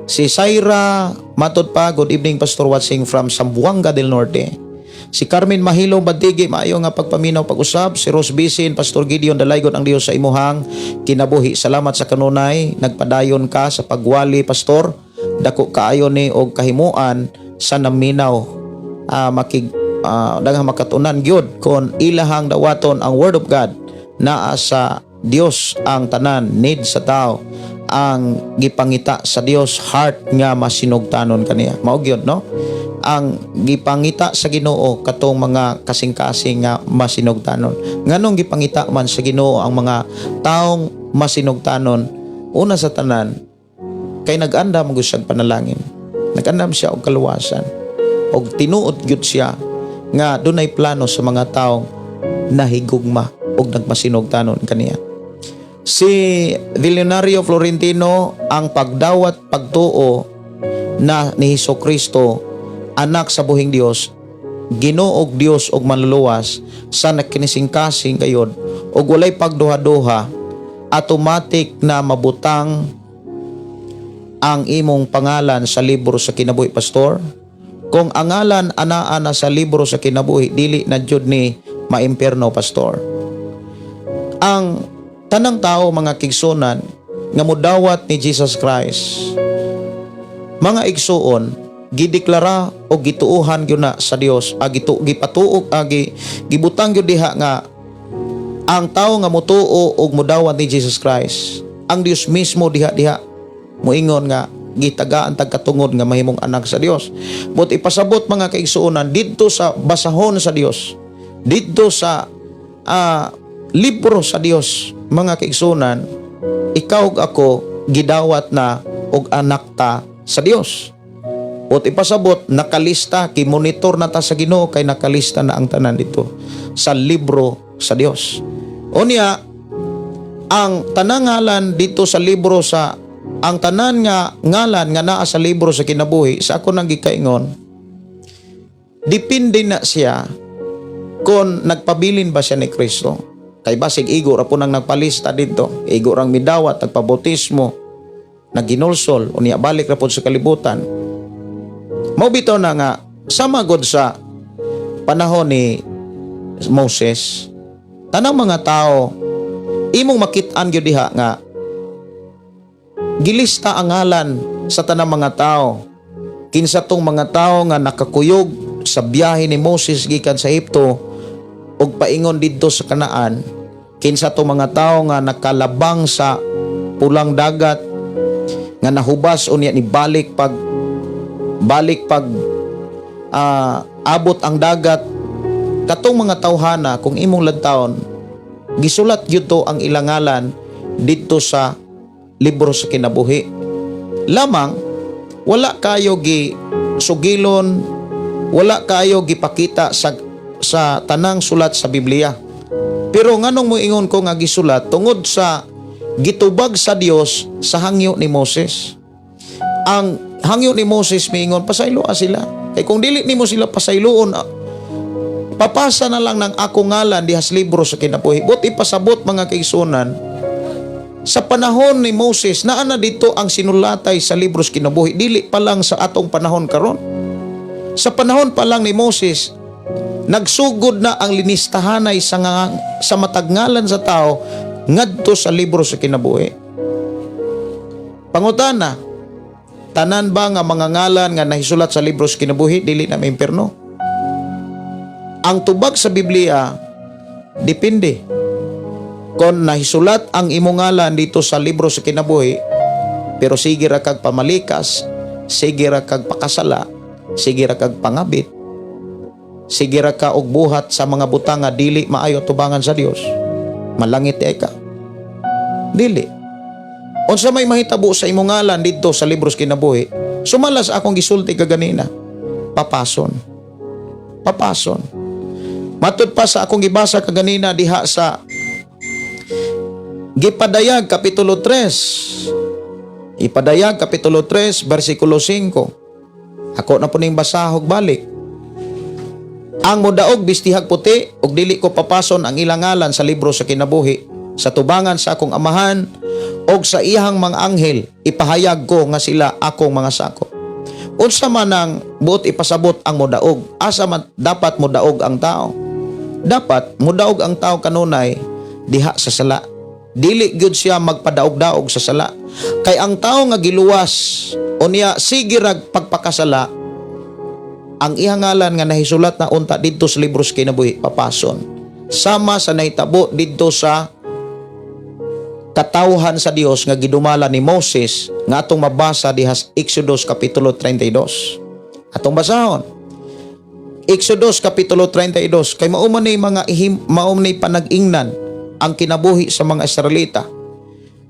Si Saira, matod pa, "Good evening, Pastor, watching from Zamboanga del Norte." Si Carmen Mahilo Badigi, "Maayo nga pagpaminaw pag-usab." Si Rose Bisin, "Pastor Gideon, dalaygon ang Dios sa imuhang kinabuhi. Salamat sa kanunay nagpadayon ka sa pagwali, Pastor. Dako kaayo ni og kahimuan sa naminaw. Makig daghang makatunan gyud kon ilahang dawaton ang word of God. Naa sa Dios ang tanan need sa tao. Ang gipangita sa Dios, heart nga masinugtanon kaniya." Mao gyud, no? Ang gipangita sa Ginoo katong mga kasing-kasing nga masinugtanon. Nganong gipangita man sa Ginoo ang mga taong masinugtanon? Una sa tanan kay nag-andam gud siya panalangin. Nag-andam siya og kaluwasan. Og tinuod gyud siya nga dunay plano sa mga taong nahigugma og nagmasinugtanon kaniya. Si Villionario Florentino, "Ang pagdawat pagtuo na ni Hesus Kristo, anak sa buhing Dios, Ginoo og Dios og manluluwas sa nakinisingkasing gayod og walay pagduha-duha, automatic na mabutang ang imong pangalan sa libro sa kinabuhi, Pastor. Kung ang ngalan anaa na sa libro sa kinabuhi, dili na jud ni maimpierno, Pastor." Ang tanang tao, mga kaigsunan, nga mudawat ni Jesus Christ, mga igsuon, gideklara o gituuhan gyud na sa Dios, agi gipatuog, agi gibutang gyud diha nga ang tao nga mutuo og mudawat ni Jesus Christ, ang Dios mismo diha diha moingon nga gitagaan tag katungod nga mahimong anak sa Dios. But ipasabot, mga kaigsuonan, didto sa basahon sa Dios, didto sa libro sa Dios, mga kaigsuonan, ikaw ug ako gidawat na og anak ta sa Dios. Ot ipasabot, nakalista, kimonitor na ta sa Ginoo kay nakalista na ang tanan dito sa libro sa Dios. Unya, ang tanang ngalan dito sa libro sa ang tanan nga ngalan nga naa sa libro sa kinabuhi, sa ako nang gikaingon, depende na siya kung nagpabilin ba siya ni Kristo. Kay basig igo ra po nang nagpalista dito, igo rang midawat, nagpabautismo, nagginulsol, unya balik ra pod sa kalibutan. Mao bitaw na nga sama god sa panahon ni Moses, tanang mga tao imong makit-an gyud diha nga gilista ang ngalan sa tanang mga tao. Kinsa tong mga tao nga nakakuyog sa biyahe ni Moses gikan sa Ehipto ug paingon didto sa Kanaan? Kinsa tong mga tao nga nakalabang sa Pulang Dagat? Nga nahubas unya ni balik pag balik pag abot ang dagat, katong mga tawhana, kung imong lantawon, gisulat gyud to ang ilang ngalan didto sa libro sa kinabuhi. Lamang wala kayo gi sugilon, wala kayo gipakita sa tanang sulat sa Biblia. Pero nganong moingon ko nga gisulat? Tungod sa gitubag sa Dios sa hangyo ni Moses. Ang hangyo ni Moses miingon, "Pasayloa sila. Kay kung dili nimo sila pasayloon, papasa na lang ng ako ngalan diha sa libro sa kinabuhi." But ipasabot, mga kaigsuonan, sa panahon ni Moses, naa na dito ang sinulatay sa libro sa kinabuhi, dili pa lang sa atong panahon karon. Sa panahon pa lang ni Moses, nagsugod na ang linistahanay sa matag ngalan sa tao ngadto sa libro sa kinabuhi. Pangutana, tanan ba nga mga ngalan nga nahisulat sa libro sa kinabuhi dili na maimpierno? Ang tubag sa Biblia, depende. Kung nahisulat ang imong ngalan dito sa libro sa kinabuhi, pero sige ra kag pamalikas, sige ra kag pakasala, sige ra kag pangabit, sige ra ka og buhat sa mga butang nga dili maayo tubangan sa Dios, malangit ay ka? Dili. Unsa may mahitabo sa imong ngalan didto sa libro sa kinabuhi? Sumala sa akong gisulti kaganina, papason. Papason. Matud pa sa akong gibasa kaganina diha sa Gipadayag Kapitulo 3. Ipadayag Kapitulo 3, versikulo 5. Ako na po ning basahog balik. "Ang modaog, bistihag puti, ug dili ko papason ang ilang ngalan sa libro sa kinabuhi. Sa tubangan sa akong Amahan og sa iyang mga anghel, ipahayag ko nga sila akong mga sakop." Unsa man ang buot ipasabot ang modaog? Asa man dapat modaog ang tao? Dapat modaog ang tao kanunay diha sa sala. Dili gyud siya magpadaog-daog sa sala. Kay ang tao nga giluwas unya sige rag pagpakasala, ang iyang ngalan nga nahisulat na unta didto sa libro sa kinabuhi, papason. Sama sa nahitabo didto sa katawhan sa Dios nga gidumala ni Moses nga atong mabasa diha sa Exodus Kapitulo 32. Atong basahon. Exodus Kapitulo 32, kay mao man ni mga ihim, mao ni panag-ingnan ang kinabuhi sa mga Israelita.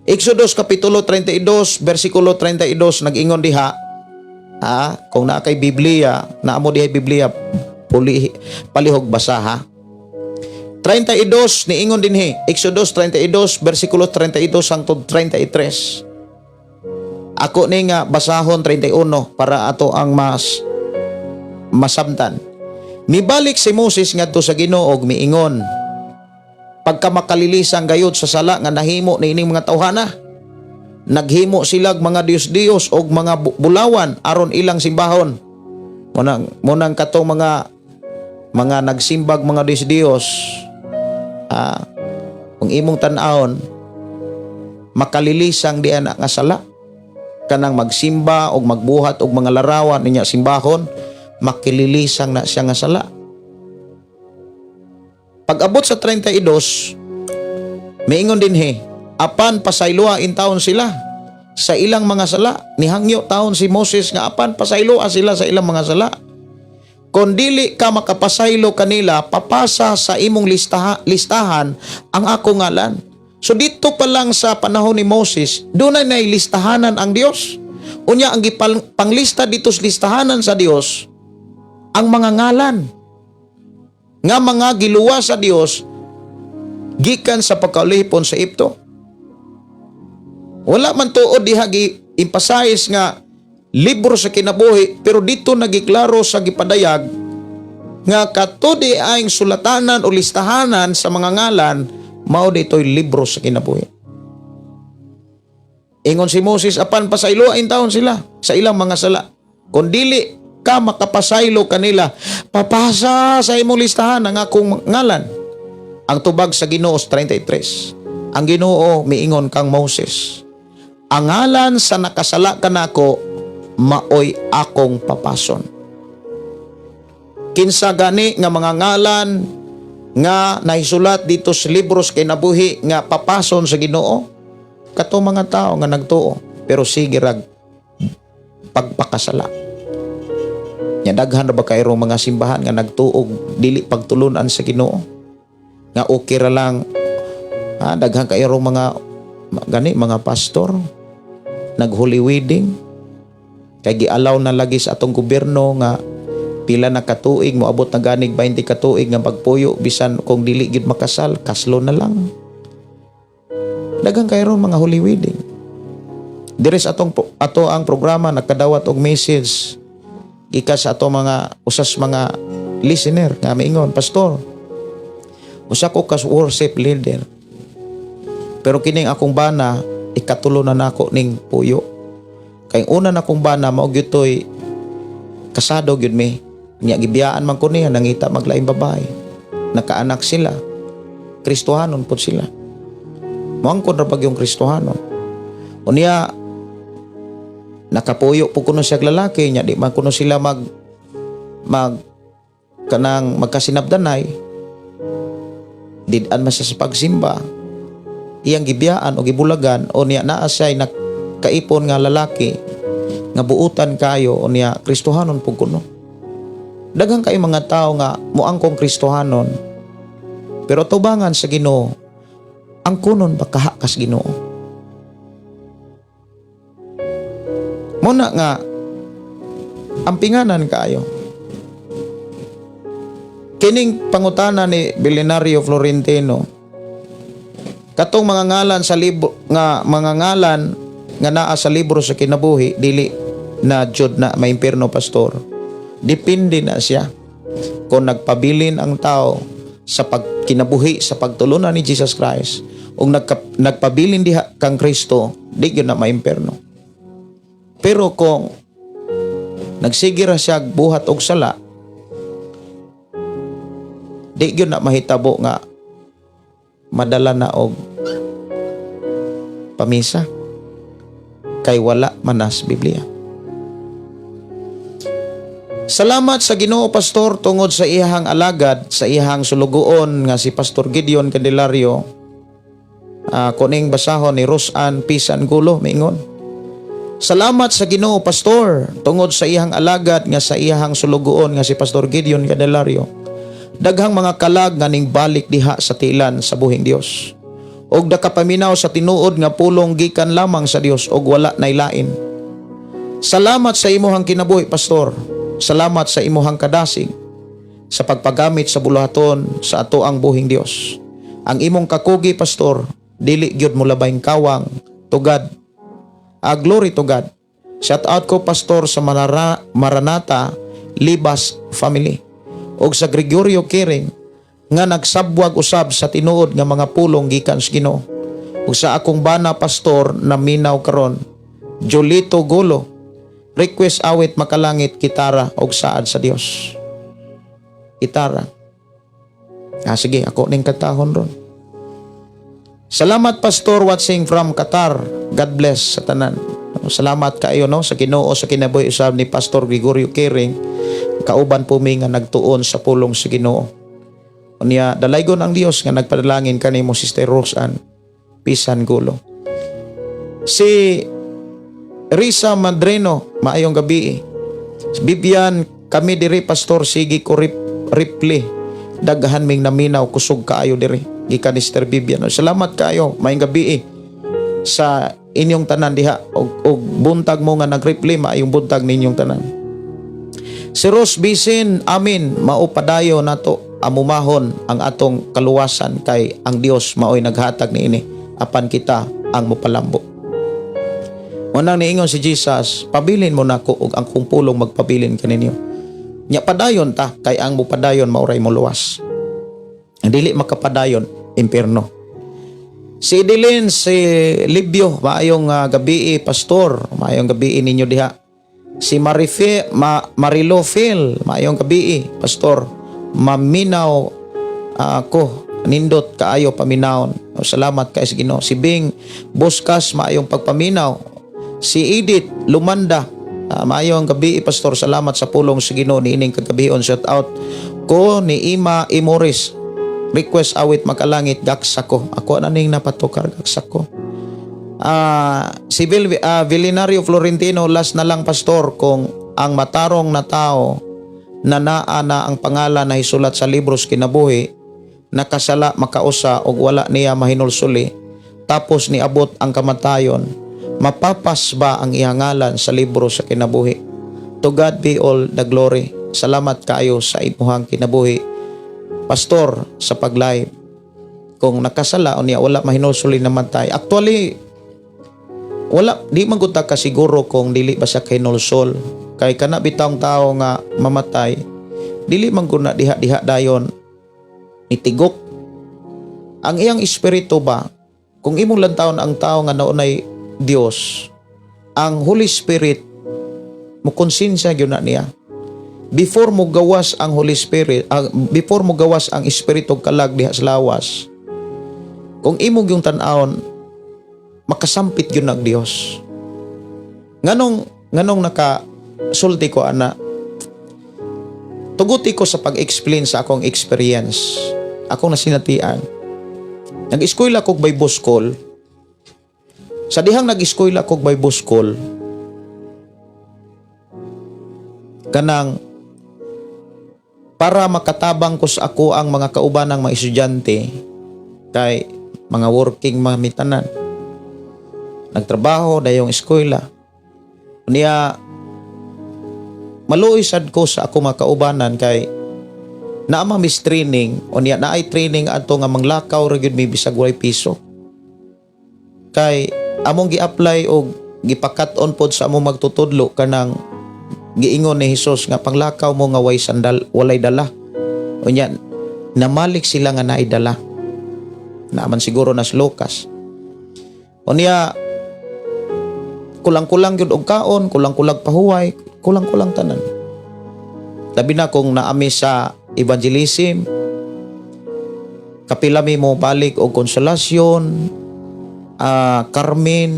Exodus Kapitulo 32 versikulo 32, nag-ingon diha, ha, kung naa kay Biblia, naa mo diha Biblia, puli, palihog basa ha. 32 niingon dinhi, Exodus 32 versikulo 32 hangtod 33. Ako ni nga basahon 31 para ato ang mas masamtan. Mibalik si Moses ngadto sa Ginoo og miingon, "Pagka makalilisang gayud sa sala nga nahimo niining mga tawhana. Naghimo silag mga diyos-diyos og mga bulawan aron ilang simbahon." Munang katong mga nagsimbag mga diyos-diyos, kung imong tan-awon, makalilisang di ana nga sala, kanang magsimba og magbuhat og mga larawan niya simbahon, makililisang na siya nga sala. Pag-abot sa 32, miingon dinhi, "Apan pasayloa intawon sila sa ilang mga sala." Nihangyo taon si Moses nga apan pasayloa sila sa ilang mga sala. "Kung dili ka makapasaylo kanila, papasa sa imong listahan ang akong ngalan." So dito pa lang sa panahon ni Moses, doon na listahanan ang Dios. Unya ang panglista dito sa listahanan sa Dios, ang mga ngalan nga mga giluwas sa Dios gikan sa pagkaulipon sa Egypto. Wala man tuod diha gi emphasize nga libro sa kinabuhi, pero dito nagiklaro sa gipadayag nga kato di ang sulatanan o listahanan sa mga ngalan, mao dito'y libro sa kinabuhi. Ingon si Moses, "Apan pasayloa taon sila sa ilang mga sala. Kung dili ka makapasaylo kanila, papasa sa imong listahan ang akong ngalan." Ang tubag sa Ginoo sa 33. Ang Ginoo miingon kang Moses, "Ang ngalan sa nakasala kanako maoy akong papason." Kinsa gani nga mga ngalan nga nahisulat dito sa libro sa kinabuhi nga papason sa Ginoo? Kato mga tao nga nagtuo. Pero sige rag pagpakasala. Nya daghan ra ba kayong mga simbahan nga nagtuog dili pagtulunan sa Ginoo? Nga okay ra lang, ha, daghan kayong mga gani mga pastor nag-holy wedding kay gialaw na lagi sa atong gobyerno nga pila na katuig, moabot na ganig 20 katuig nga pagpuyo bisan kung dili gyud makasal, kaslo na lang. Daghan kayo mga holy wedding. Diri sa atong ato ang programa, nakadawat og message gikan sa ato mga usas mga listener nga miingon, "Pastor, usa ko ka worship leader, pero kining akong bana, ikatulo na nako ning puyo kay una na kong bana mao gyud toy kasado gyud mi. Nya gibiyaan man ko niya, nangita maglaing babae, nakaanak sila, Kristohanon pod sila, moangkon ra pag yung Kristohanon. Unya nakapuyo po kuno siya lalaki nya, di man kuno sila mag mag kanang magkasinabdanay, did-an man siya sa pagsimba, iyang gibiyaan o gibulagan. O niya naa siya nakaipon nga lalaki nga buutan kayo, o niya Kristohanon pud kuno." Daghan kay mga tao nga moangkong Kristohanon, pero tubangan sa Ginoo, ang kunon ba kaha kas Ginoo? Muna nga ampinganan kaayo kining pangutana ni Billionario Florentino, katong mga ngalan sa libro, nga mga ngalan nga naa sa libro sa kinabuhi, dili na jud na maimpierno, pastor? Depende na siya kung nagpabilin ang tao sa pagkinabuhi sa pagtulunan ni Jesus Christ ug nagpabilin diha kang Kristo, di gyud na maimpierno. Pero kung nagsige ra siya buhat og sala, di gyud na mahitabo nga madala na og pamisa kay wala manas Biblia. Salamat sa Ginoo, pastor, tungod sa iyahang alagad, sa iyahang sulugoon nga si Pastor Gideon Candelario. Kuning basahon ni Rosan Pisan Gulo, miingon. Salamat sa Ginoo, pastor, tungod sa iyahang alagad nga sa iyahang sulugoon nga si Pastor Gideon Candelario. Daghang mga kalag nga ning balik diha sa tilan sa buhing Dios. Og nakapaminaw sa tinuod nga pulong gikan lamang sa Dios og wala nailain. Salamat sa imuhang kinabuhi, pastor. Salamat sa imuhang kadasig sa pagpagamit sa buluhaton sa ato ang buhing Dios. Ang imong kakugi, pastor, dili gyud mo labayng kawang to God. Ah, glory to God. Shout out ko, pastor, sa Maranata Libas family ug sa Gregorio Kiring nga nagsabwag usab sa tinuod nga mga pulong gikan sa Ginoo. Ug sa akong bana, pastor, na minaw karon, Jolito Golo, request awit Makalangit, kitara og saad sa Dios. Gitara. Ah, sige, ako ning katahon ron. Salamat, pastor, watching from Qatar. God bless sa tanan. Salamat kaayo, no, sa Ginoo sa kinabuhi usab ni Pastor Gregorio Kering. Kauban po mi nga nagtuon sa pulong sa Ginoo. Unya dalaygon ang Dios nga nagpadalangin kanimo, Sister Rosan Pisan Gulo. Si Risa Madreno, maayong gabi. Bibian, kami diri, pastor, sige ko reply. Daghan ming naminaw, kusog kaayo diri. Gikan ni Sister Bibian. Salamat kaayo, maayong gabi sa inyong tanan diha og buntag mo nga nag-reply, maayong buntag ninyong tanan. Si Rose Bisin, amin, mao padayo nato amumahon ang atong kaluwasan kay ang Dios maoy naghatag niini apan kita ang mopalambo. Unang niingon si Jesus, "Pabilin mo nako ug ang kong pulong magpabilin kaninyo." Nya padayon ta kay ang mopadayon maoray moluwas. Ang dili makapadayon, impierno. Si Edeline, si Libyo, maayong gabi, pastor, maayong gabi ninyo diha. Si Marife, Marilo Phil, maayong gabi, pastor. Maminaw ako, nindot kaayo paminawon. Salamat kay sa Ginoo. Si Bing Buskas, maayong pagpaminaw. Si Edith Lumanda, maayong gabi, pastor. Salamat sa pulong sa Ginoo niining kagabion. Shout out ko ni Ima Imoris. Request awit Makalangit, Gaksa Ko. Ako na ning napatukar, Gaksa Ko. Si Villinario Florentino, last na lang, Pastor, kung ang matarong na tao na naa na ang pangalan na isulat sa libros kinabuhi, nakasala makausa og wala niya mahinulsuli, tapos niabot ang kamatayon, mapapas ba ang iyang ngalan sa libro sa kinabuhi? To God be all the glory. Salamat kaayo sa imuhang kinabuhi, Pastor, sa pag-live. Kung nakasala o niya wala mahinulsuli, namatay. Actually, wala, di man gud ta kasiguro kung dili ba siya kahinulsol, kay kana bitawng tao nga mamatay, dili man gud na diha-diha dayon nitigok ang iyang espiritu ba. Kung imong lantawon ang tao nga naunay Dios, ang Holy Spirit mo konsensya gyud na niya before mo gawas ang Holy Spirit, before mo gawas ang espiritu kalag diha sa lawas. Kung imong yung tan-awon, makasampit yun ang Dios. Nganong naka sulti ko ana, tuguti ko sa pag-explain sa akong experience, akong nasinatian. Nag-eskwela kog Bible School. Sa dihang nag-eskwela kog Bible School, kanang para makatabang ko sa ako ang mga kauban ng mga estudyante, kay mga working mga mitanan nagtrabaho dayong eskwela niya, maluoy sad ko sa ako mga kaubanan kay naa man mis training o niya naay training adto nga manglakaw ra gyud mi bisag walay piso, kay among gi-apply og gipakat-on pod sa among magtutudlo kanang giingon ni Hesus nga panglakaw mo nga way sandal, walay dala. Unya namalik sila nga naay dala. Naaman siguro nas Lucas. Unya kulang-kulang gyud og kaon, kulang-kulang pahuway, kulang-kulang tanan. Labi na kung naami sa evangelism, kapila mi mo balik og Konsolasyon, Carmen,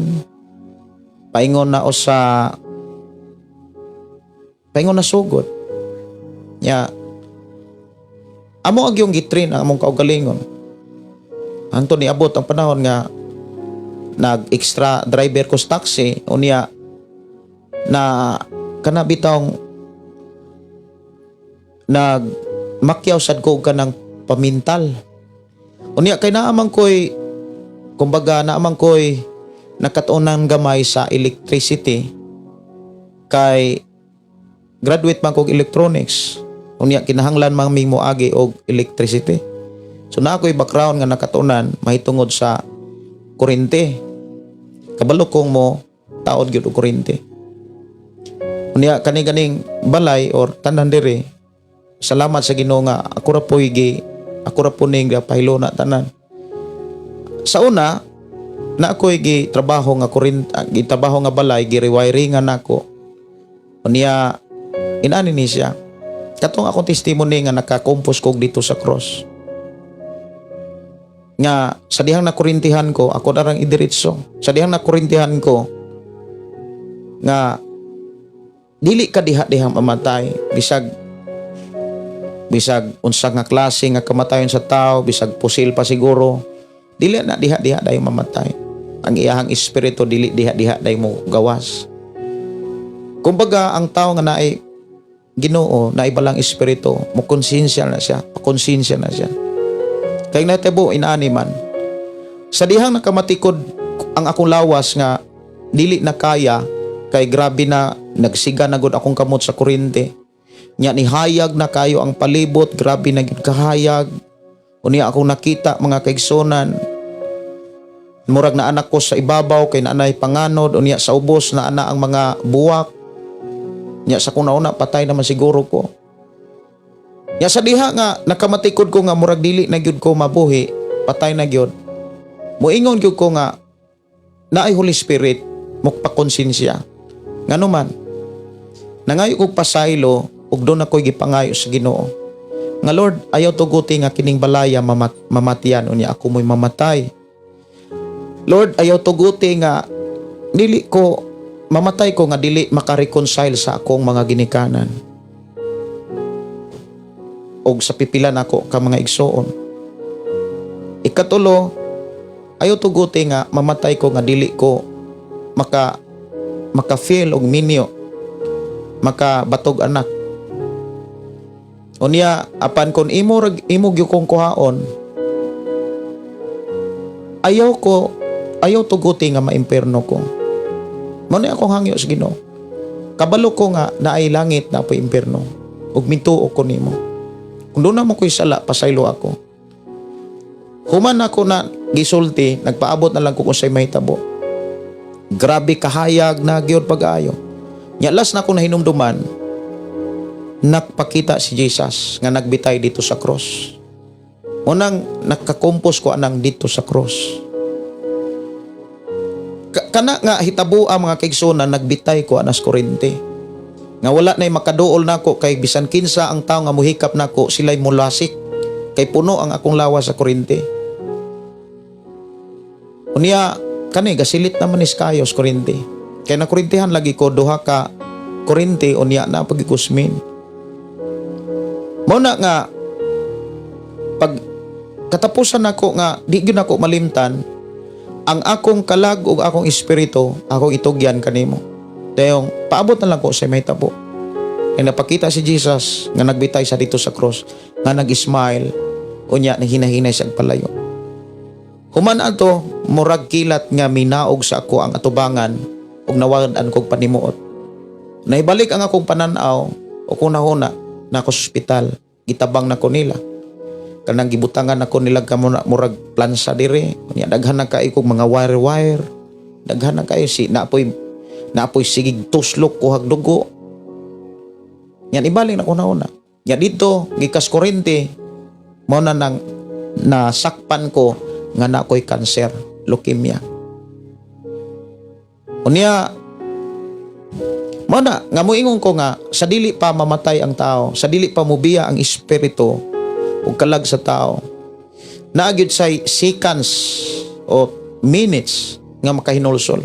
paingon na o sa paingon na sugod. Ya, amo ang yung gitrain ang among kaugalingon. Hangtod niabot ang panahon nga nag-extra driver ko sa taxi, unya na kana bitawng nag makyaw sad ko og kanang pamintal. Unya kay naamang koy, kumbaga naamang koy nakatuonan gamay sa electricity kay graduate man kog electronics. Unya kinahanglan man mi moagi og electricity. So naa ko'y background nga nakatunan mahitungod sa kuryente. Kabalo kong mo taod gyud og kuryente. Unya kani ganing balay or tanan diri, salamat sa Ginoo nga ako ra po'y gi ako ra po ning pahilona tanan. Sa una, na ako'y gi trabaho nga kuryente, gi trabaho nga balay, gi rewiringan nako. Unya inani ni siya. Katong akong testimony nga nakakumpos kog dito sa cross. Nga sa dihang nakurintihan ko, ako darang idiretso. Sa dihang nakurintihan ko nga dili ka diha dihang mamatay, bisag bisag unsa nga klase nga kamatayon sa tao, bisag pusil pa siguro, dili na diha diha dayon mamatay. Ang iyahang espiritu dili diha diha dayon mo gawas. Kumbaga ang tao nga naay Ginoo, naay balang espiritu, mo konsensya na siya, pakonsensya na siya. Kay natabo inaani man. Sa dihang nakamatikod ang akong lawas nga dili na kaya kay grabe na, nagsiga na gud akong kamot sa kuryente. Nya nihayag na kayo ang palibot, grabe na gyud kahayag. Unya akong nakita, mga kaigsunan, murag na anak ko sa ibabaw kay naanay panganod, unya sa ubos na ana ang mga buwak. Nya sa kung nauna, patay naman siguro ko. Nya sa diha nga nakamatikod ko nga murag dili na gyud ko mabuhi, patay na gyud. Moingon gyud ko nga naay Holy Spirit, mukpakonsensya. Ngano man, nangayo kog pasaylo ug doon ako'y gipangayo sa Ginoo. Nga Lord, ayaw tuguti nga kining balaya mamatian unya ako mo'y mamatay. Lord, ayaw tuguti nga dili ko mamatay ko nga dili makareconcile sa akong mga ginikanan og sa pipila nako ka mga igsoon. Ikatulo, Ayaw tuguti nga mamatay ko nga dili ko maka feel og minyo, maka batog anak. Unya apan kon imo imo gyud kong kuhaon, ayaw ko, ayaw tuguti nga maimpierno ko. Mao ni akong hangyo sa Ginoo. Kabalo ko nga naay langit, naa poy impierno, ug mituo ko nimo. Kung duna mo ko'y sala, pasaylo ako. Human ako na gisulti, nagpaabot na lang ko kung sa'y mahitabo. Grabe kahayag na gyud pag-ayo. Nya last na ako nahinumduman, nakpakita si Jesus nga nagbitay dito sa cross. Unang nakakompos ko anang dito sa cross. Kana nga hitabo ang mga kaigsunan, nagbitay ko anas kurente. Nga wala na'y makaduol nako kay bisan kinsa ang tao nga muhikap nako, sila'y mulasik kay puno ang akong lawas sa kurente. Unya kani gasilit naman ni kayos kurente. Kay nakurintihan lagi ko duha ka kurente, unya na pagikusmin. Mao na nga pag katapusan nako nga di gyud nako malimtan ang akong kalag ug akong espiritu, akong itugyan kanimo. Dayong paabot na lang ko sa mahitabo. Kay napakita si Jesus nga nagbitay sa dito sa cross, nga nag-smile, unya naghinay-hinay siya palayo. Human ato, murag kilat nga minaog sa ako ang atubangan ug nawad-an kog panimuot. Naibalik ang akong pananaw o kunahuna na ako sa ospital, gitabang nako nila. Kanang gibutangan nako nila kamo na murag plansa dire. Unya daghan na kaayo kog mga wire-wire. Daghan na kaayo si naapoy sigig tuslok kuhag dugo. Yan ibaling na kuna-una. Ya dito gikas kurente, mao na nang nasakpan ko nga na ako'y kanser, leukemia. Unya mao na nga moingon ko nga sa dili pa mamatay ang tao, sa dili pa mubiya ang espiritu ug kalag sa tao, naa gyud say seconds o minutes nga makahinulsol.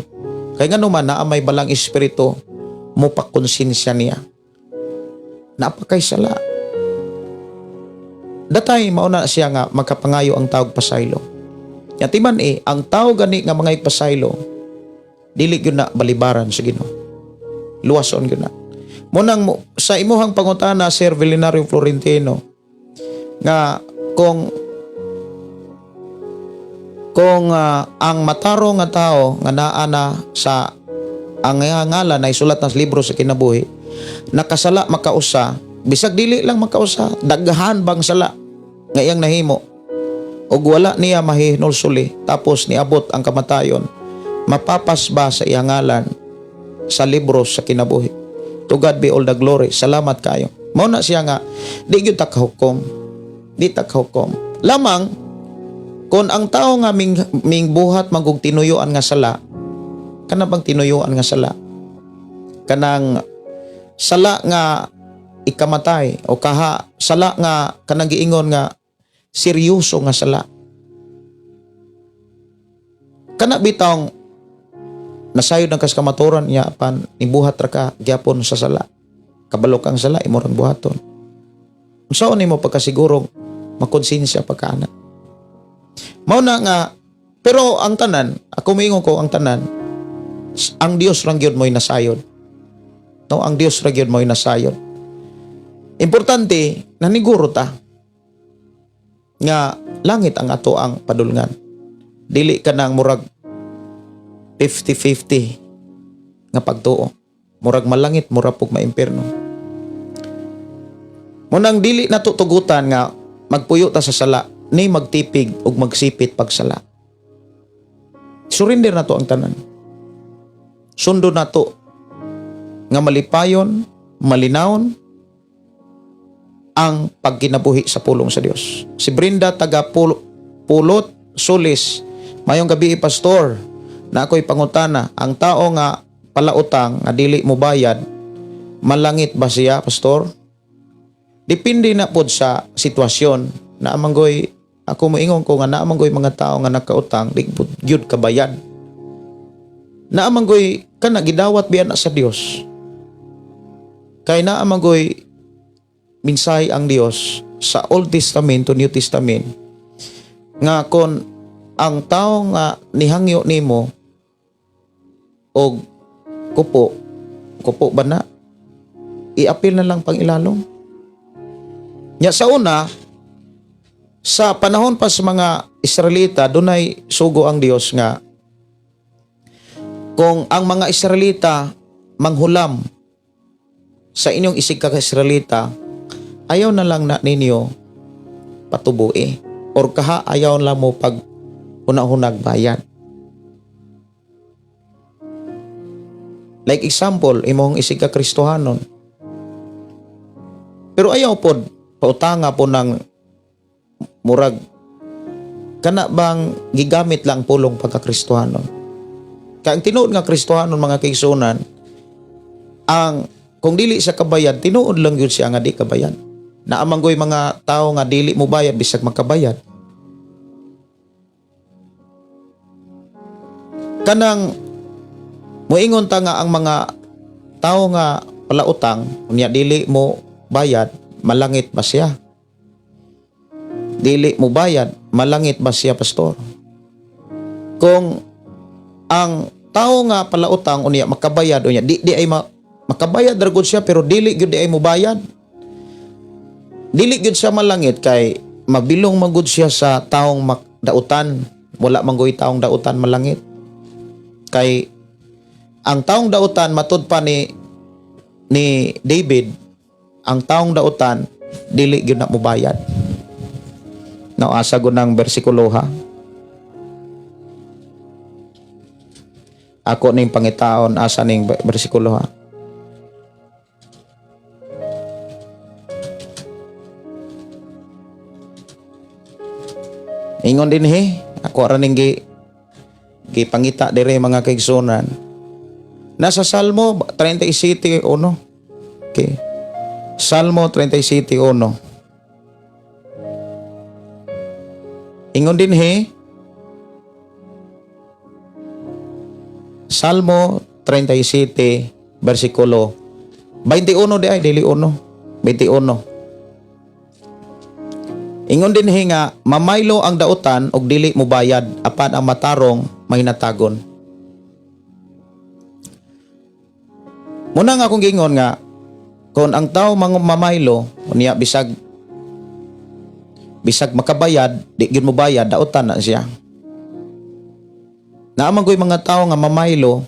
Kay ngano man naa may balang espiritu mo pakonsensya niya. Napakay sala. Datay mao na siya nga magkapangayo ang tawag pasaylo. Ya timan eh, ang tao gani nga mga pasaylo, dili gyud na balibaran sa Ginoo. Luwason gyud na. Munang mo, sa imuhang pangutana, Sir Villinario Florentino, nga kung ang matarong nga tao nga naa na sa ang ngalan ay sulat na sa libro sa kinabuhi, nakasala makausa, bisag dili lang makausa, daghan bang sala nga iyang nahimo ug wala niya mahinulsuli, tapos niabot ang kamatayon, mapapas ba sa iyang ngalan sa libro sa kinabuhi? To God be all the glory. Salamat kayo. Mao na siya nga di gyud ta kahukom, di ta kahukom. Lamang kon ang tao nga ming buhat magug tinuyuan nga sala, kana bang tinuyuan nga sala, kanang sala nga ikamatay o kaha sala nga kanang giingon nga seryoso nga sala, kana bitawng nasayod ang kas kamaturan niya apan nibuhat ra ka gyapon sa sala, kabalo kang sala imo rang buhaton, unsaon nimo pagkasigurong makonsensya pagkaana? Mao na nga, pero ang tanan, ako moingon ko ang tanan, ang Dios rang gyud mo'y nasayod. No, ang Dios ra gyud mo'y nasayod. Importante, naniguro ta nga langit ang ato ang padulngan. Dili ka nang murag 50-50 nga pagtuo. Murag malangit, murag pug maimpierno. Munang dili na tugutan nga magpuyo ta sa sala ni magtipig ug magsipit pagsala. Surrender na to ang tanan. Sundo na to nga malipayon, malinawon ang pagkinabuhi sa pulong sa Dios. Si Brenda taga Pulot, Sulis. "Mayong gabi, pastor. Na ako'y pangutana, ang tao nga palautang nga dili mo bayad, malangit ba siya, pastor?" Depende na pod sa sitwasyon. Naa manggoy, ako moingon ko nga naa manggoy mga tao nga nakautang di pud gyud kabayad. Naa manggoy kana gidawat biya na sa Dios. Kay naa manggoy mensahe ang Dios sa Old Testament to New Testament nga kon ang tao nga nihangyo nimo og kupo, kupo ba na? Iapil na lang pang ilalong. Nya sa una, sa panahon pa sa mga Israelita, dunay sugo ang Dios nga kung ang mga Israelita manghulam sa inyong isig ka Israelita, ayaw na lang na ninyo patubui or kaha ayaw lang mo pag hunahunag bayad. Like example, imong isig ka Kristohanon. Pero ayaw pod pautanga po ng murag kana bang gigamit lang pulong pagka-Kristohanon. Kay ang tinuod nga Kristohanon, mga kaigsunan, ang kung dili siya kabayad, tinuod lang yun siya nga di kabayad. Naa man goy mga tao nga dili mo bayad bisag magkabayad. Kanang moingon ta nga ang mga tao nga palautang unya dili mo bayad, malangit ba siya? Dili mo bayad, malangit ba siya, pastor? Kung ang tao nga palautang unya makabayad, unya di di ay makabayad ra gud siya pero dili gyud di ay mo bayad. Dili gyud siya malangit kay mabilong man gud siya sa taong dautan. Wala man goy taong dautan malangit. Kay ang taong dautan, matud pa ni David, ang taong dautan dili gyud na mobayad. Now, asa gud ng bersikulo, ha? Ako ning pangitaon asa ning bersikulo, ha. Ingon din he, ako ra ning gipangita dire, mga kaigsunan. Nasa Salmo 37:1. Okay. Salmo 37:1. Ingon din he, Salmo 37 versikulo 21 di ay dili 1, 21. Ingon din nga mamaylo ang dautan og dili mobayad, apan ang matarong mahinatagon. Muna nga akong giingon nga kung ang tao mamaylo unya bisag bisag makabayad, di gyud mo bayad, dautan na siya. Naa man goy mga tao nga mamaylo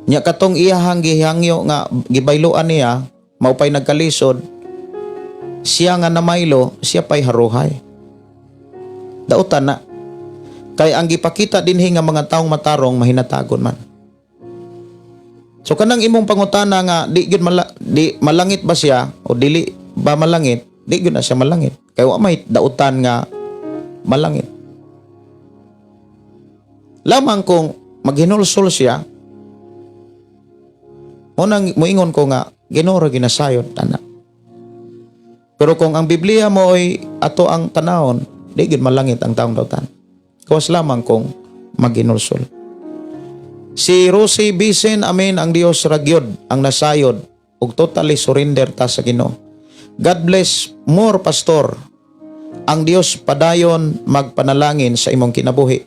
nya katong iyahang gihangyo nga gibayloan niya mao pay nagkalisod, siya nga namaylo, siya pay haruhay. Dautan na. Kay ang gipakita dinhi nga mga taong matarong mahinatagon man. So kanang imong pangutana nga di gyud di malangit ba siya o dili ba malangit, di gyud na siya malangit. Kay wa may dautan nga malangit. Lamang kung maghinulsol siya, mo nang moingon ko nga Ginoo ra ginasayod ana. Pero kung ang Biblia mo ay ato ang tanawon, di gyud malangit ang taong dautan. Kawas lamang kung maghinulsol. Si Rosie Bisen, amen, ang Dios ra gyud ang nasayod ug totally surrender ta sa Ginoo. God bless more, pastor. Ang Dios padayon magpanalangin sa imong kinabuhi.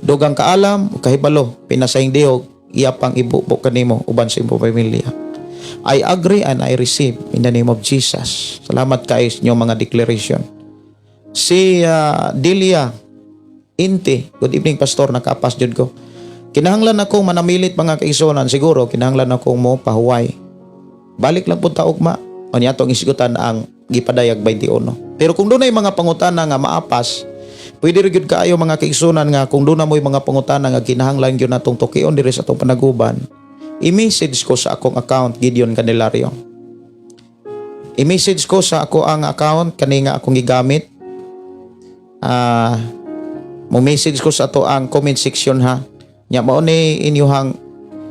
Dugang kaalam ug kahibalo pinasahing dihog iya pang ibubo kanimo uban sa imong pamilya. I agree and I receive in the name of Jesus. Salamat kay sa inyong mga declaration. Si Delia Inti, good evening, pastor, nakapas jud ko. Kinahanglan akong manamilit, mga kaigsunan, siguro kinahanglan akong mo pahuway. Balik lang po ta ugma. O niya atong isgutan ang gipadayag 21. Pero kung dunay mga pangutana nga maapas, pwede rin gyud kaayo, mga kaigsunan, nga kung doon na mo'y mga pangutana nga kinahanglan gyud natong tukion diri sa atong panaguban, i-message ko sa akong account, Gideon Candelario. I-message ko sa ako ang account kani nga akong gigamit. Mo message ko sa ato ang comment section, ha. Nya mao ni inyuhang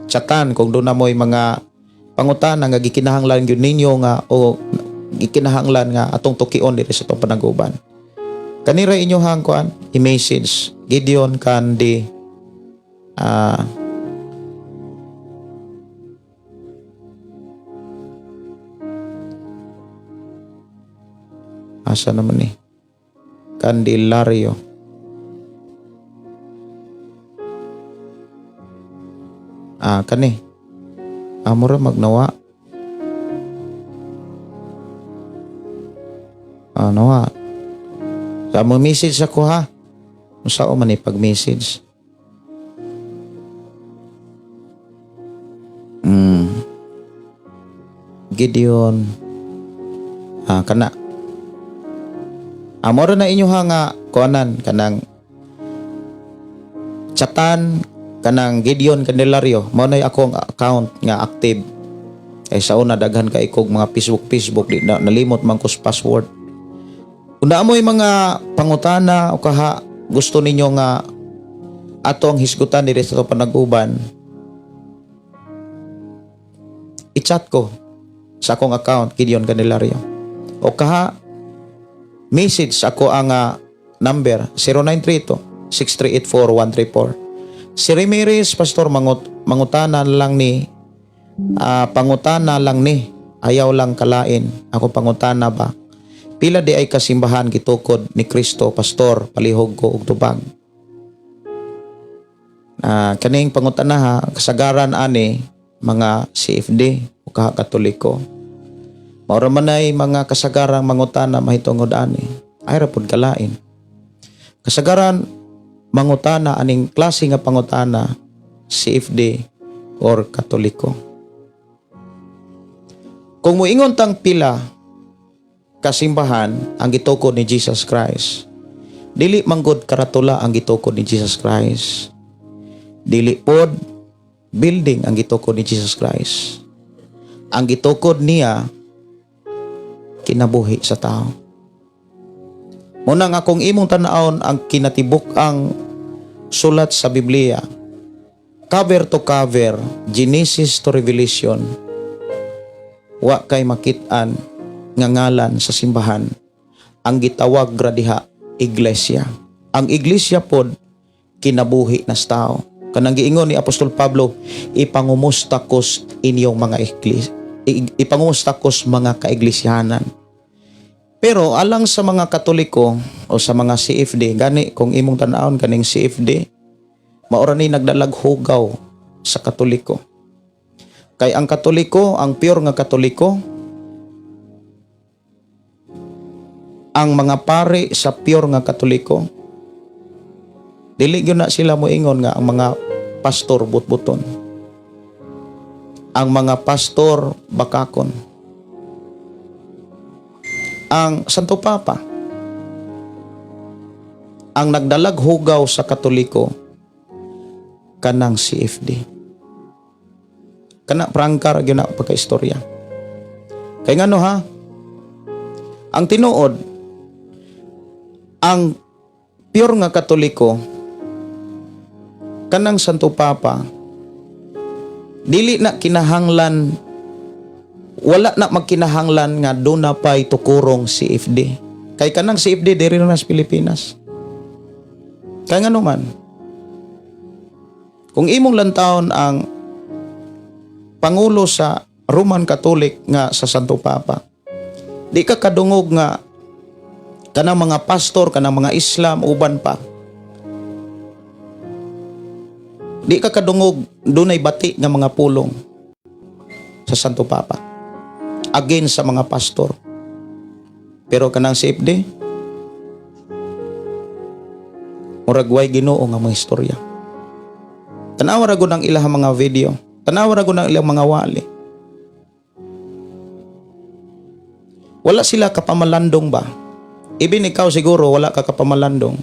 chatan kung doon na mo'y mga pangutana nga gikinahanglan gyud ninyo nga o gikinahanglan nga atong tukion diri sa atong panaguban. Kanira inyuhang kuan, i-message Gideon Candy asa naman ni Candelario. Ah, kani. Ah, mura magnawa. Ah, nawa. Sa mo message ako ha. Unsa man ni pag-message? Gideon. Ah, kana. Amoro na inyo ha nga kuanan kanang chatan kanang Gideon Candelario. Mao na akong account nga active. Kay sa una daghan kay kog mga Facebook Facebook di na, nalimot man ko sa password. Kung naa mo'y mga pangutana o kaha gusto ninyo nga ato ang hisgutan diri sa ato panag-uban, i-chat ko sa akong account Gideon Candelario. O kaha message ako ang number 0932 6384 134. Si Ramirez Pastor mangutana lang ni pangutana lang ni, ayaw lang kalain ako pangutana ba, pila di ay kasimbahan gitukod ni Kristo, Pastor? Palihog ko og tubag. Kaning pangutana ha, kasagaran ani mga CFD o kaha Katoliko. Maura man ay mga kasagarang mangutana mahitungod ani. Ay ra pud kalain. Kasagaran mangutana aning klase nga pangutana, CFD or Katoliko. Kung moingon tang pila kasimbahan ang gitukod ni Jesus Christ, dili manggod karatula ang gitukod ni Jesus Christ. Dili pod building ang gitukod ni Jesus Christ. Ang gitukod niya, kinabuhi sa tao. Muna nga kung imong tanawon ang kinatibuk ang sulat sa Biblia, cover to cover, Genesis to Revelation, wa kay makit-an nga ngalan sa simbahan. Ang gitawag ra diha, iglesia. Ang iglesia pod kinabuhi na sa tao. Kanang giingon ni Apostol Pablo, "Ipangumusta ko inyong mga iglesia, ipangumusta ko mga kaiglesihanan." Pero alang sa mga Katoliko o sa mga CFD, gani kung imong tan-awon kaning CFD, maura ni nagdalag hugaw sa Katoliko. Kay ang Katoliko, ang pure nga Katoliko, ang mga pare sa pure nga Katoliko, dili gyud na sila moingon nga ang mga pastor butbuton. Ang mga pastor bakakon. Ang Santo Papa, ang nagdalag hugaw sa Katoliko, kanang CFD. Kana prangka ra gyud na pagkaistorya. Kay ngano ha? Ang tinuod, ang pure nga Katoliko, kanang Santo Papa, dili na kinahanglan, wala na magkinahanglan nga duna pa'y tukurong CFD. Kay kanang CFD diri na sa Pilipinas. Kay ngano man, kung imong lantawon ang pangulo sa Roman Catholic nga sa Santo Papa, di ka kadungog nga kanang mga pastor, kanang mga Islam, uban pa. Di ka kadungog dunay bati nga mga pulong sa Santo Papa against sa mga pastor. Pero kanang CFD, murag way Ginoo nga mga istorya. Tanawa ra gud ang ilang mga video. Tanawa ra gud ang ilang mga wali. Wala sila kapamalandong ba? Ibin ikaw siguro wala ka kapamalandong.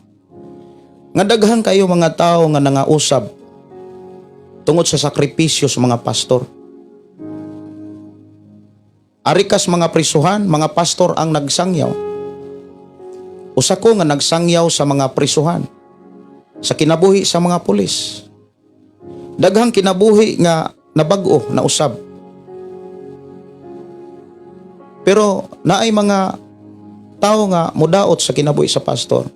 Nga daghan kayo mga tao nga nangausab tungod sa sakripisyo sa mga pastor. Arikas mga prisuhan, mga pastor ang nagsangyaw. Usa ko nga nagsangyaw sa mga prisuhan, sa kinabuhi sa mga pulis. Daghang kinabuhi nga nabag-o, nausab. Pero naay mga tao nga mudaot sa kinabuhi sa pastor.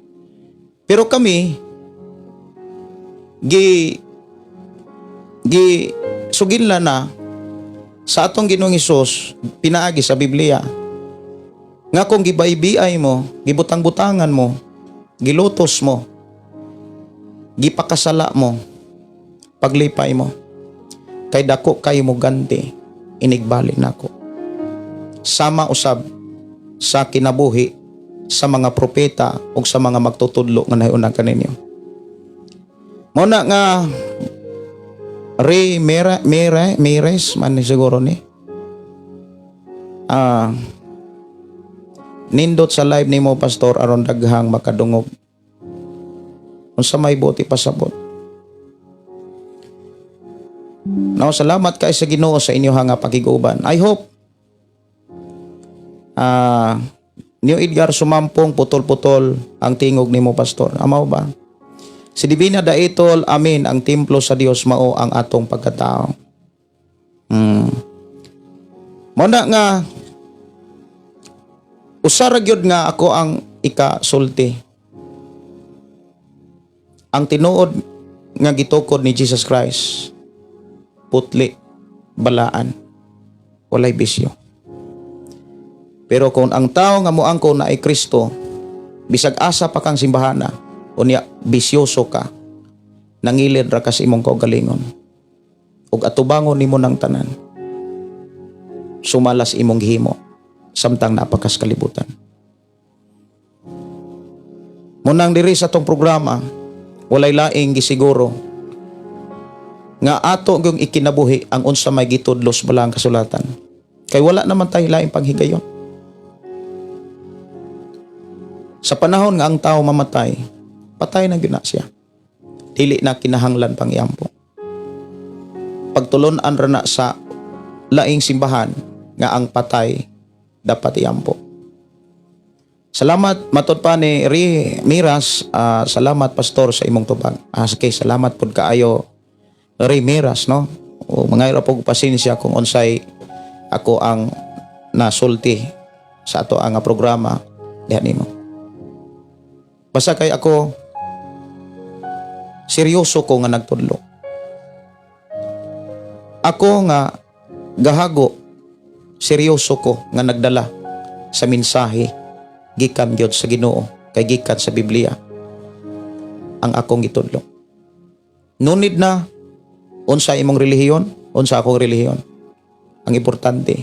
Pero kami gi gi sugila na sa atong Ginoong Hesus pinaagi sa Biblia. Nga kung gibaybiay mo, gibutang-butangan mo, gilutos mo, gipakasala mo, paglipay mo. Kay dako kay mo ganti inigbalik nako. Sama usab sa kinabuhi sa mga propeta ug sa mga magtutudlo nga nahiuna kaninyo. Mao na nga Ray Mera Mera Mires man ni siguro ni. Nindot sa live nimo, Pastor, aron daghang makadungog. Unsa may buot ipasabot. Now, salamat kay sa Ginoo sa inyo nga pakiguban. I hope New Edgar Sumampong, putol-putol ang tingog nimo, Pastor. Amaw ba? Si Divina Daitol, amin, ang templo sa Dios mao ang atong pagkatao. Mao na nga usa ra gyud nga ako ang ikasulti. Ang tinuod nga gitukod ni Jesus Christ, putli, balaan, walay bisyo. Pero kung ang tao nga moangko na ay Kristo, bisag asa pa kang simbahana, unya bisyoso ka, nangilid ra ka sa imong kaugalingon. Ug atubangon nimo ng tanan. Sumalas imong gihimo samtang napakas kalibutan. Munang diri sa atong programa, walay laing gisiguro nga ato gyung ikinabuhi ang unsa may gitudlo sa balaang kasulatan. Kay wala naman tayo laing panghigayon. Sa panahon nga ang tao mamatay, patay na gyud na siya. Dili na kinahanglan pang iampo. Pagtulon-an ra na sa laing simbahan nga ang patay dapat iampo. Salamat matod pa ni Ri Miras, salamat, Pastor, sa imong tubag. Okay, salamat pud kaayo, Ri Miras, no. O mga po pasensya kung unsay ako ang nasulti sa ato ang programa diha nimo. Basta kay ako seryoso ko nga nagtudlo. Ako nga gahago, seryoso ko nga nagdala sa mensahe gikan gyud sa Ginoo kay gikan sa Biblia ang akong gitudlo. Nunid na unsa imong relihiyon, unsa akong relihiyon. Ang importante,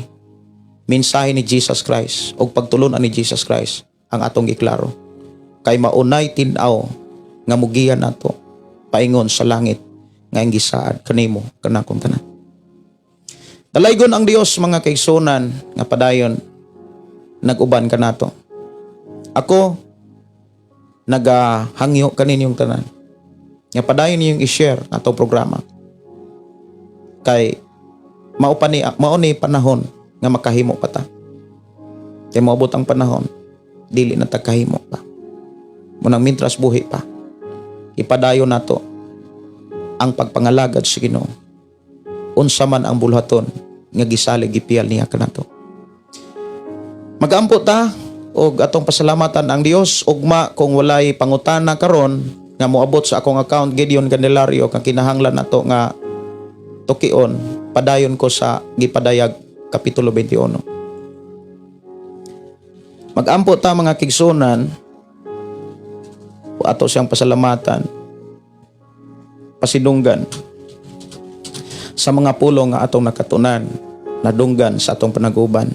mensahe ni Jesus Christ o pagtulunan ni Jesus Christ ang atong giklaro. Kay maunay tin-aw nga mugiya nato paingon sa langit nga ang gisaad kanimo kanakong tanan. Dalaygon ang Dios, mga kaigsunan, nga padayon nag-uban kanato. Ako nagahangyo kaninyong tanan nga padayon ninyong i-share atong programa. Kay mao pa ni mao ni panahon nga makahimo pa ta. Kay moabot ang panahon dili na ta kahimo pa. Munang mintras buhi pa, ipadayon nato ang pagpangalagad sa Ginoo. Unsa man ang bulhaton nga gisalig gipiyal niya kanato. Magampo ta og atong pasalamatan ang Dios. Ugma kung walay pangutana karon nga moabot sa akong account Gideon Candelario kang kinahanglan nato nga tukion, padayon ko sa gipadayag kapitulo 21. Magampo ta, mga kigsunan, ato siyang pasalamatan, pasidunggan sa mga pulong nga atong nakatunan, nadunggan sa atong panaguban.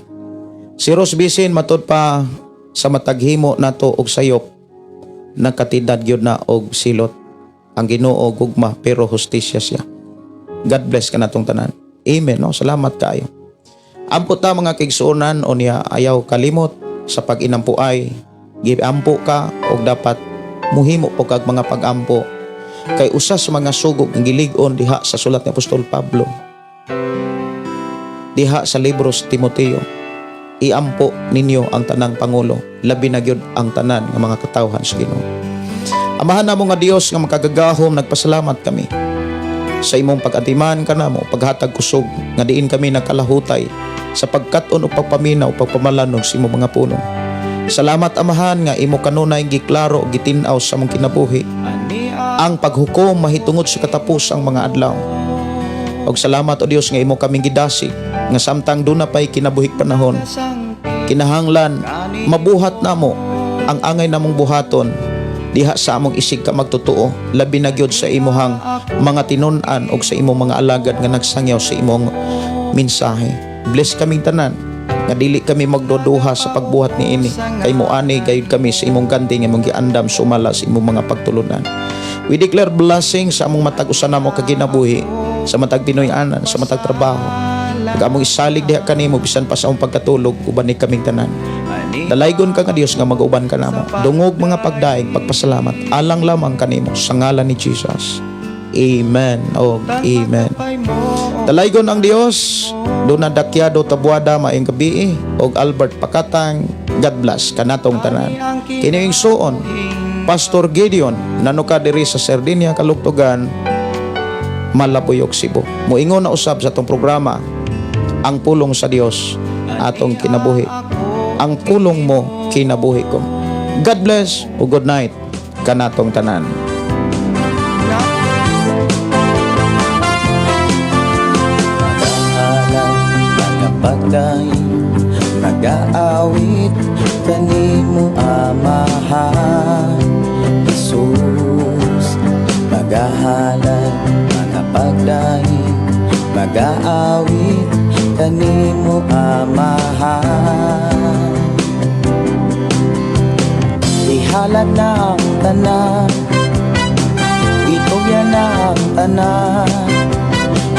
Si Rose Bisin, matud pa sa mataghimo nato og sayop, nakatidad gyud na og silot. Ang Ginoo gugma pero hustisya siya. God bless kanatong tanan. Amen, no? Salamat kaayo. Ampo ta, mga kaigsuonan, unya ayaw kalimot sa pag-inampuay. Giampo ka og dapat muhimo po kag mga pag-ampo kay usa sa mga sugo nga gilig-on diha sa sulat ni Apostol Pablo diha sa libro sa Timoteo, iampo ninyo ang tanang pangulo, labi na gyud ang tanan nga mga katawhan sa Ginoo. Amahan namo nga Dios nga makagagahom, nagpasalamat kami sa imong pag-atiman kanamo, paghatag kusog nga diin kami nagkalahutay sa pagkat-on o pagpaminaw, pagpamalanog sa imong mga pulong. Salamat, Amahan, nga imo kanunay giklaro, gitin-aw sa among kinabuhi ang paghukom mahitungod sa katapos ang mga adlaw. Og salamat, o Dios, nga imo kaming gidasig nga samtang duna pay kinabuhig panahon, kinahanglan mabuhat namo ang angay namong buhaton. Diha sa among isig ka magtotoo, labi na gyud sa imuhang mga tinun-an og sa imong mga alagad nga nagsangyaw sa imong mensahe. Bless kaming tanan nga dili kami magduduha sa pagbuhat niini kay moani gayud kami sa imong ganti nga imong giandam sumala sa imong mga pagtulunan. We declare blessing sa among matag usa namo ka kinabuhi, sa matag Pinoy-anan, sa matag trabaho. Ug among isalig diha kanimo bisan pa sa among pagkatulog, uban ni kaming tanan. Dalaygon ka nga Dios nga mag-uban ka namo. Dungog mga pagdaig, pagpasalamat alang lamang kanimo sa ngalan ni Jesus. Amen. Oh, amen. Dalaygon ang Dios. Duna Dakyado Tabuada, maayong gabii, og Albert Pakatang, God bless kanatong tanan. Kini igsuon, Pastor Gideon nanuka diri sa Sardinia, Kalugtugan, Malabuyok, Cebu. Moingon na usab sa atong programa, Ang Pulong sa Dios Atong Kinabuhi. Ang pulong mo, kinabuhi ko. God bless ug good night kanatong tanan. Magahalay, magapagdaig, magaawit kanimo, Amahan Jesus. Magahalay, magapagdaig, magaawit kanimo, Amahan. Ihalad na ang tanan, itugyan na ang tanan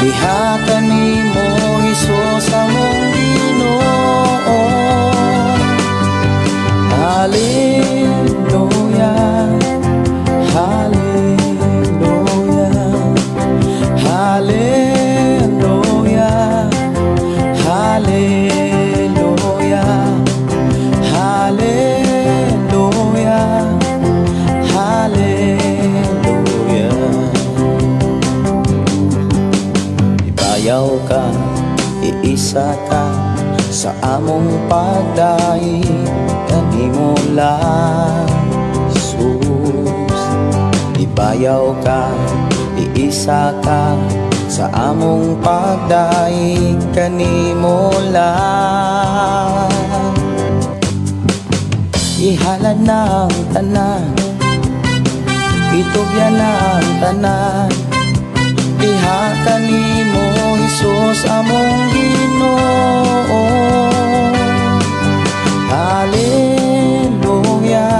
diha kanimo, Hesus among Ginoo. Hallelujah, Hallelujah, Hallelujah, Hallelujah, Hallelujah, Hallelujah. Ibayaw ka, iisa ka sa among pagdaig kanimo lang, Jesus. Ibayaw ka, iisa ka sa among pagdaig kanimo lang. Ihalad na ang tanan, itugyan na ang tanan diha kanimo, Hesus among Ginoo. Hallelujah,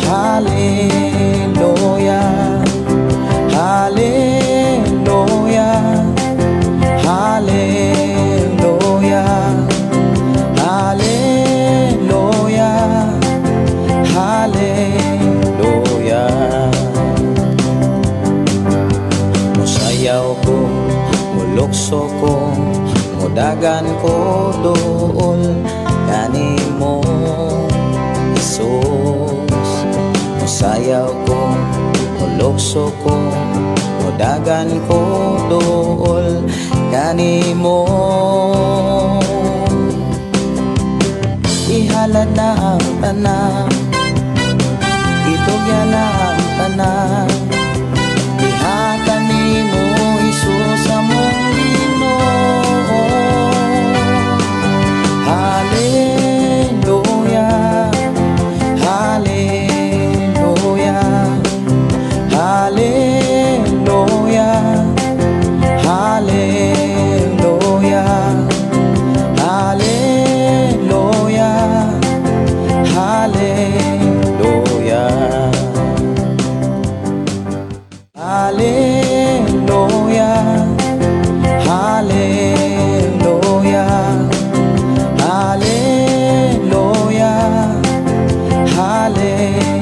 Hallelujah, Hallelujah, Hallelujah, Hallelujah, Hallelujah. Musayaw ko, mulukso ko, mudagan ko duol kanimo, Jesus. Musayaw ko, mulukso ko, mudagan ko duol kanimo. Ihalad na ang tanan, itugyan na ang tanan diha kanimo, Hesus among Ginoo. Hallelujah, Hallelujah, Hallelujah, Hallelujah, Hallelujah, Hallelujah, Hallelujah, Hallelujah, Hallelujah, Hallelujah.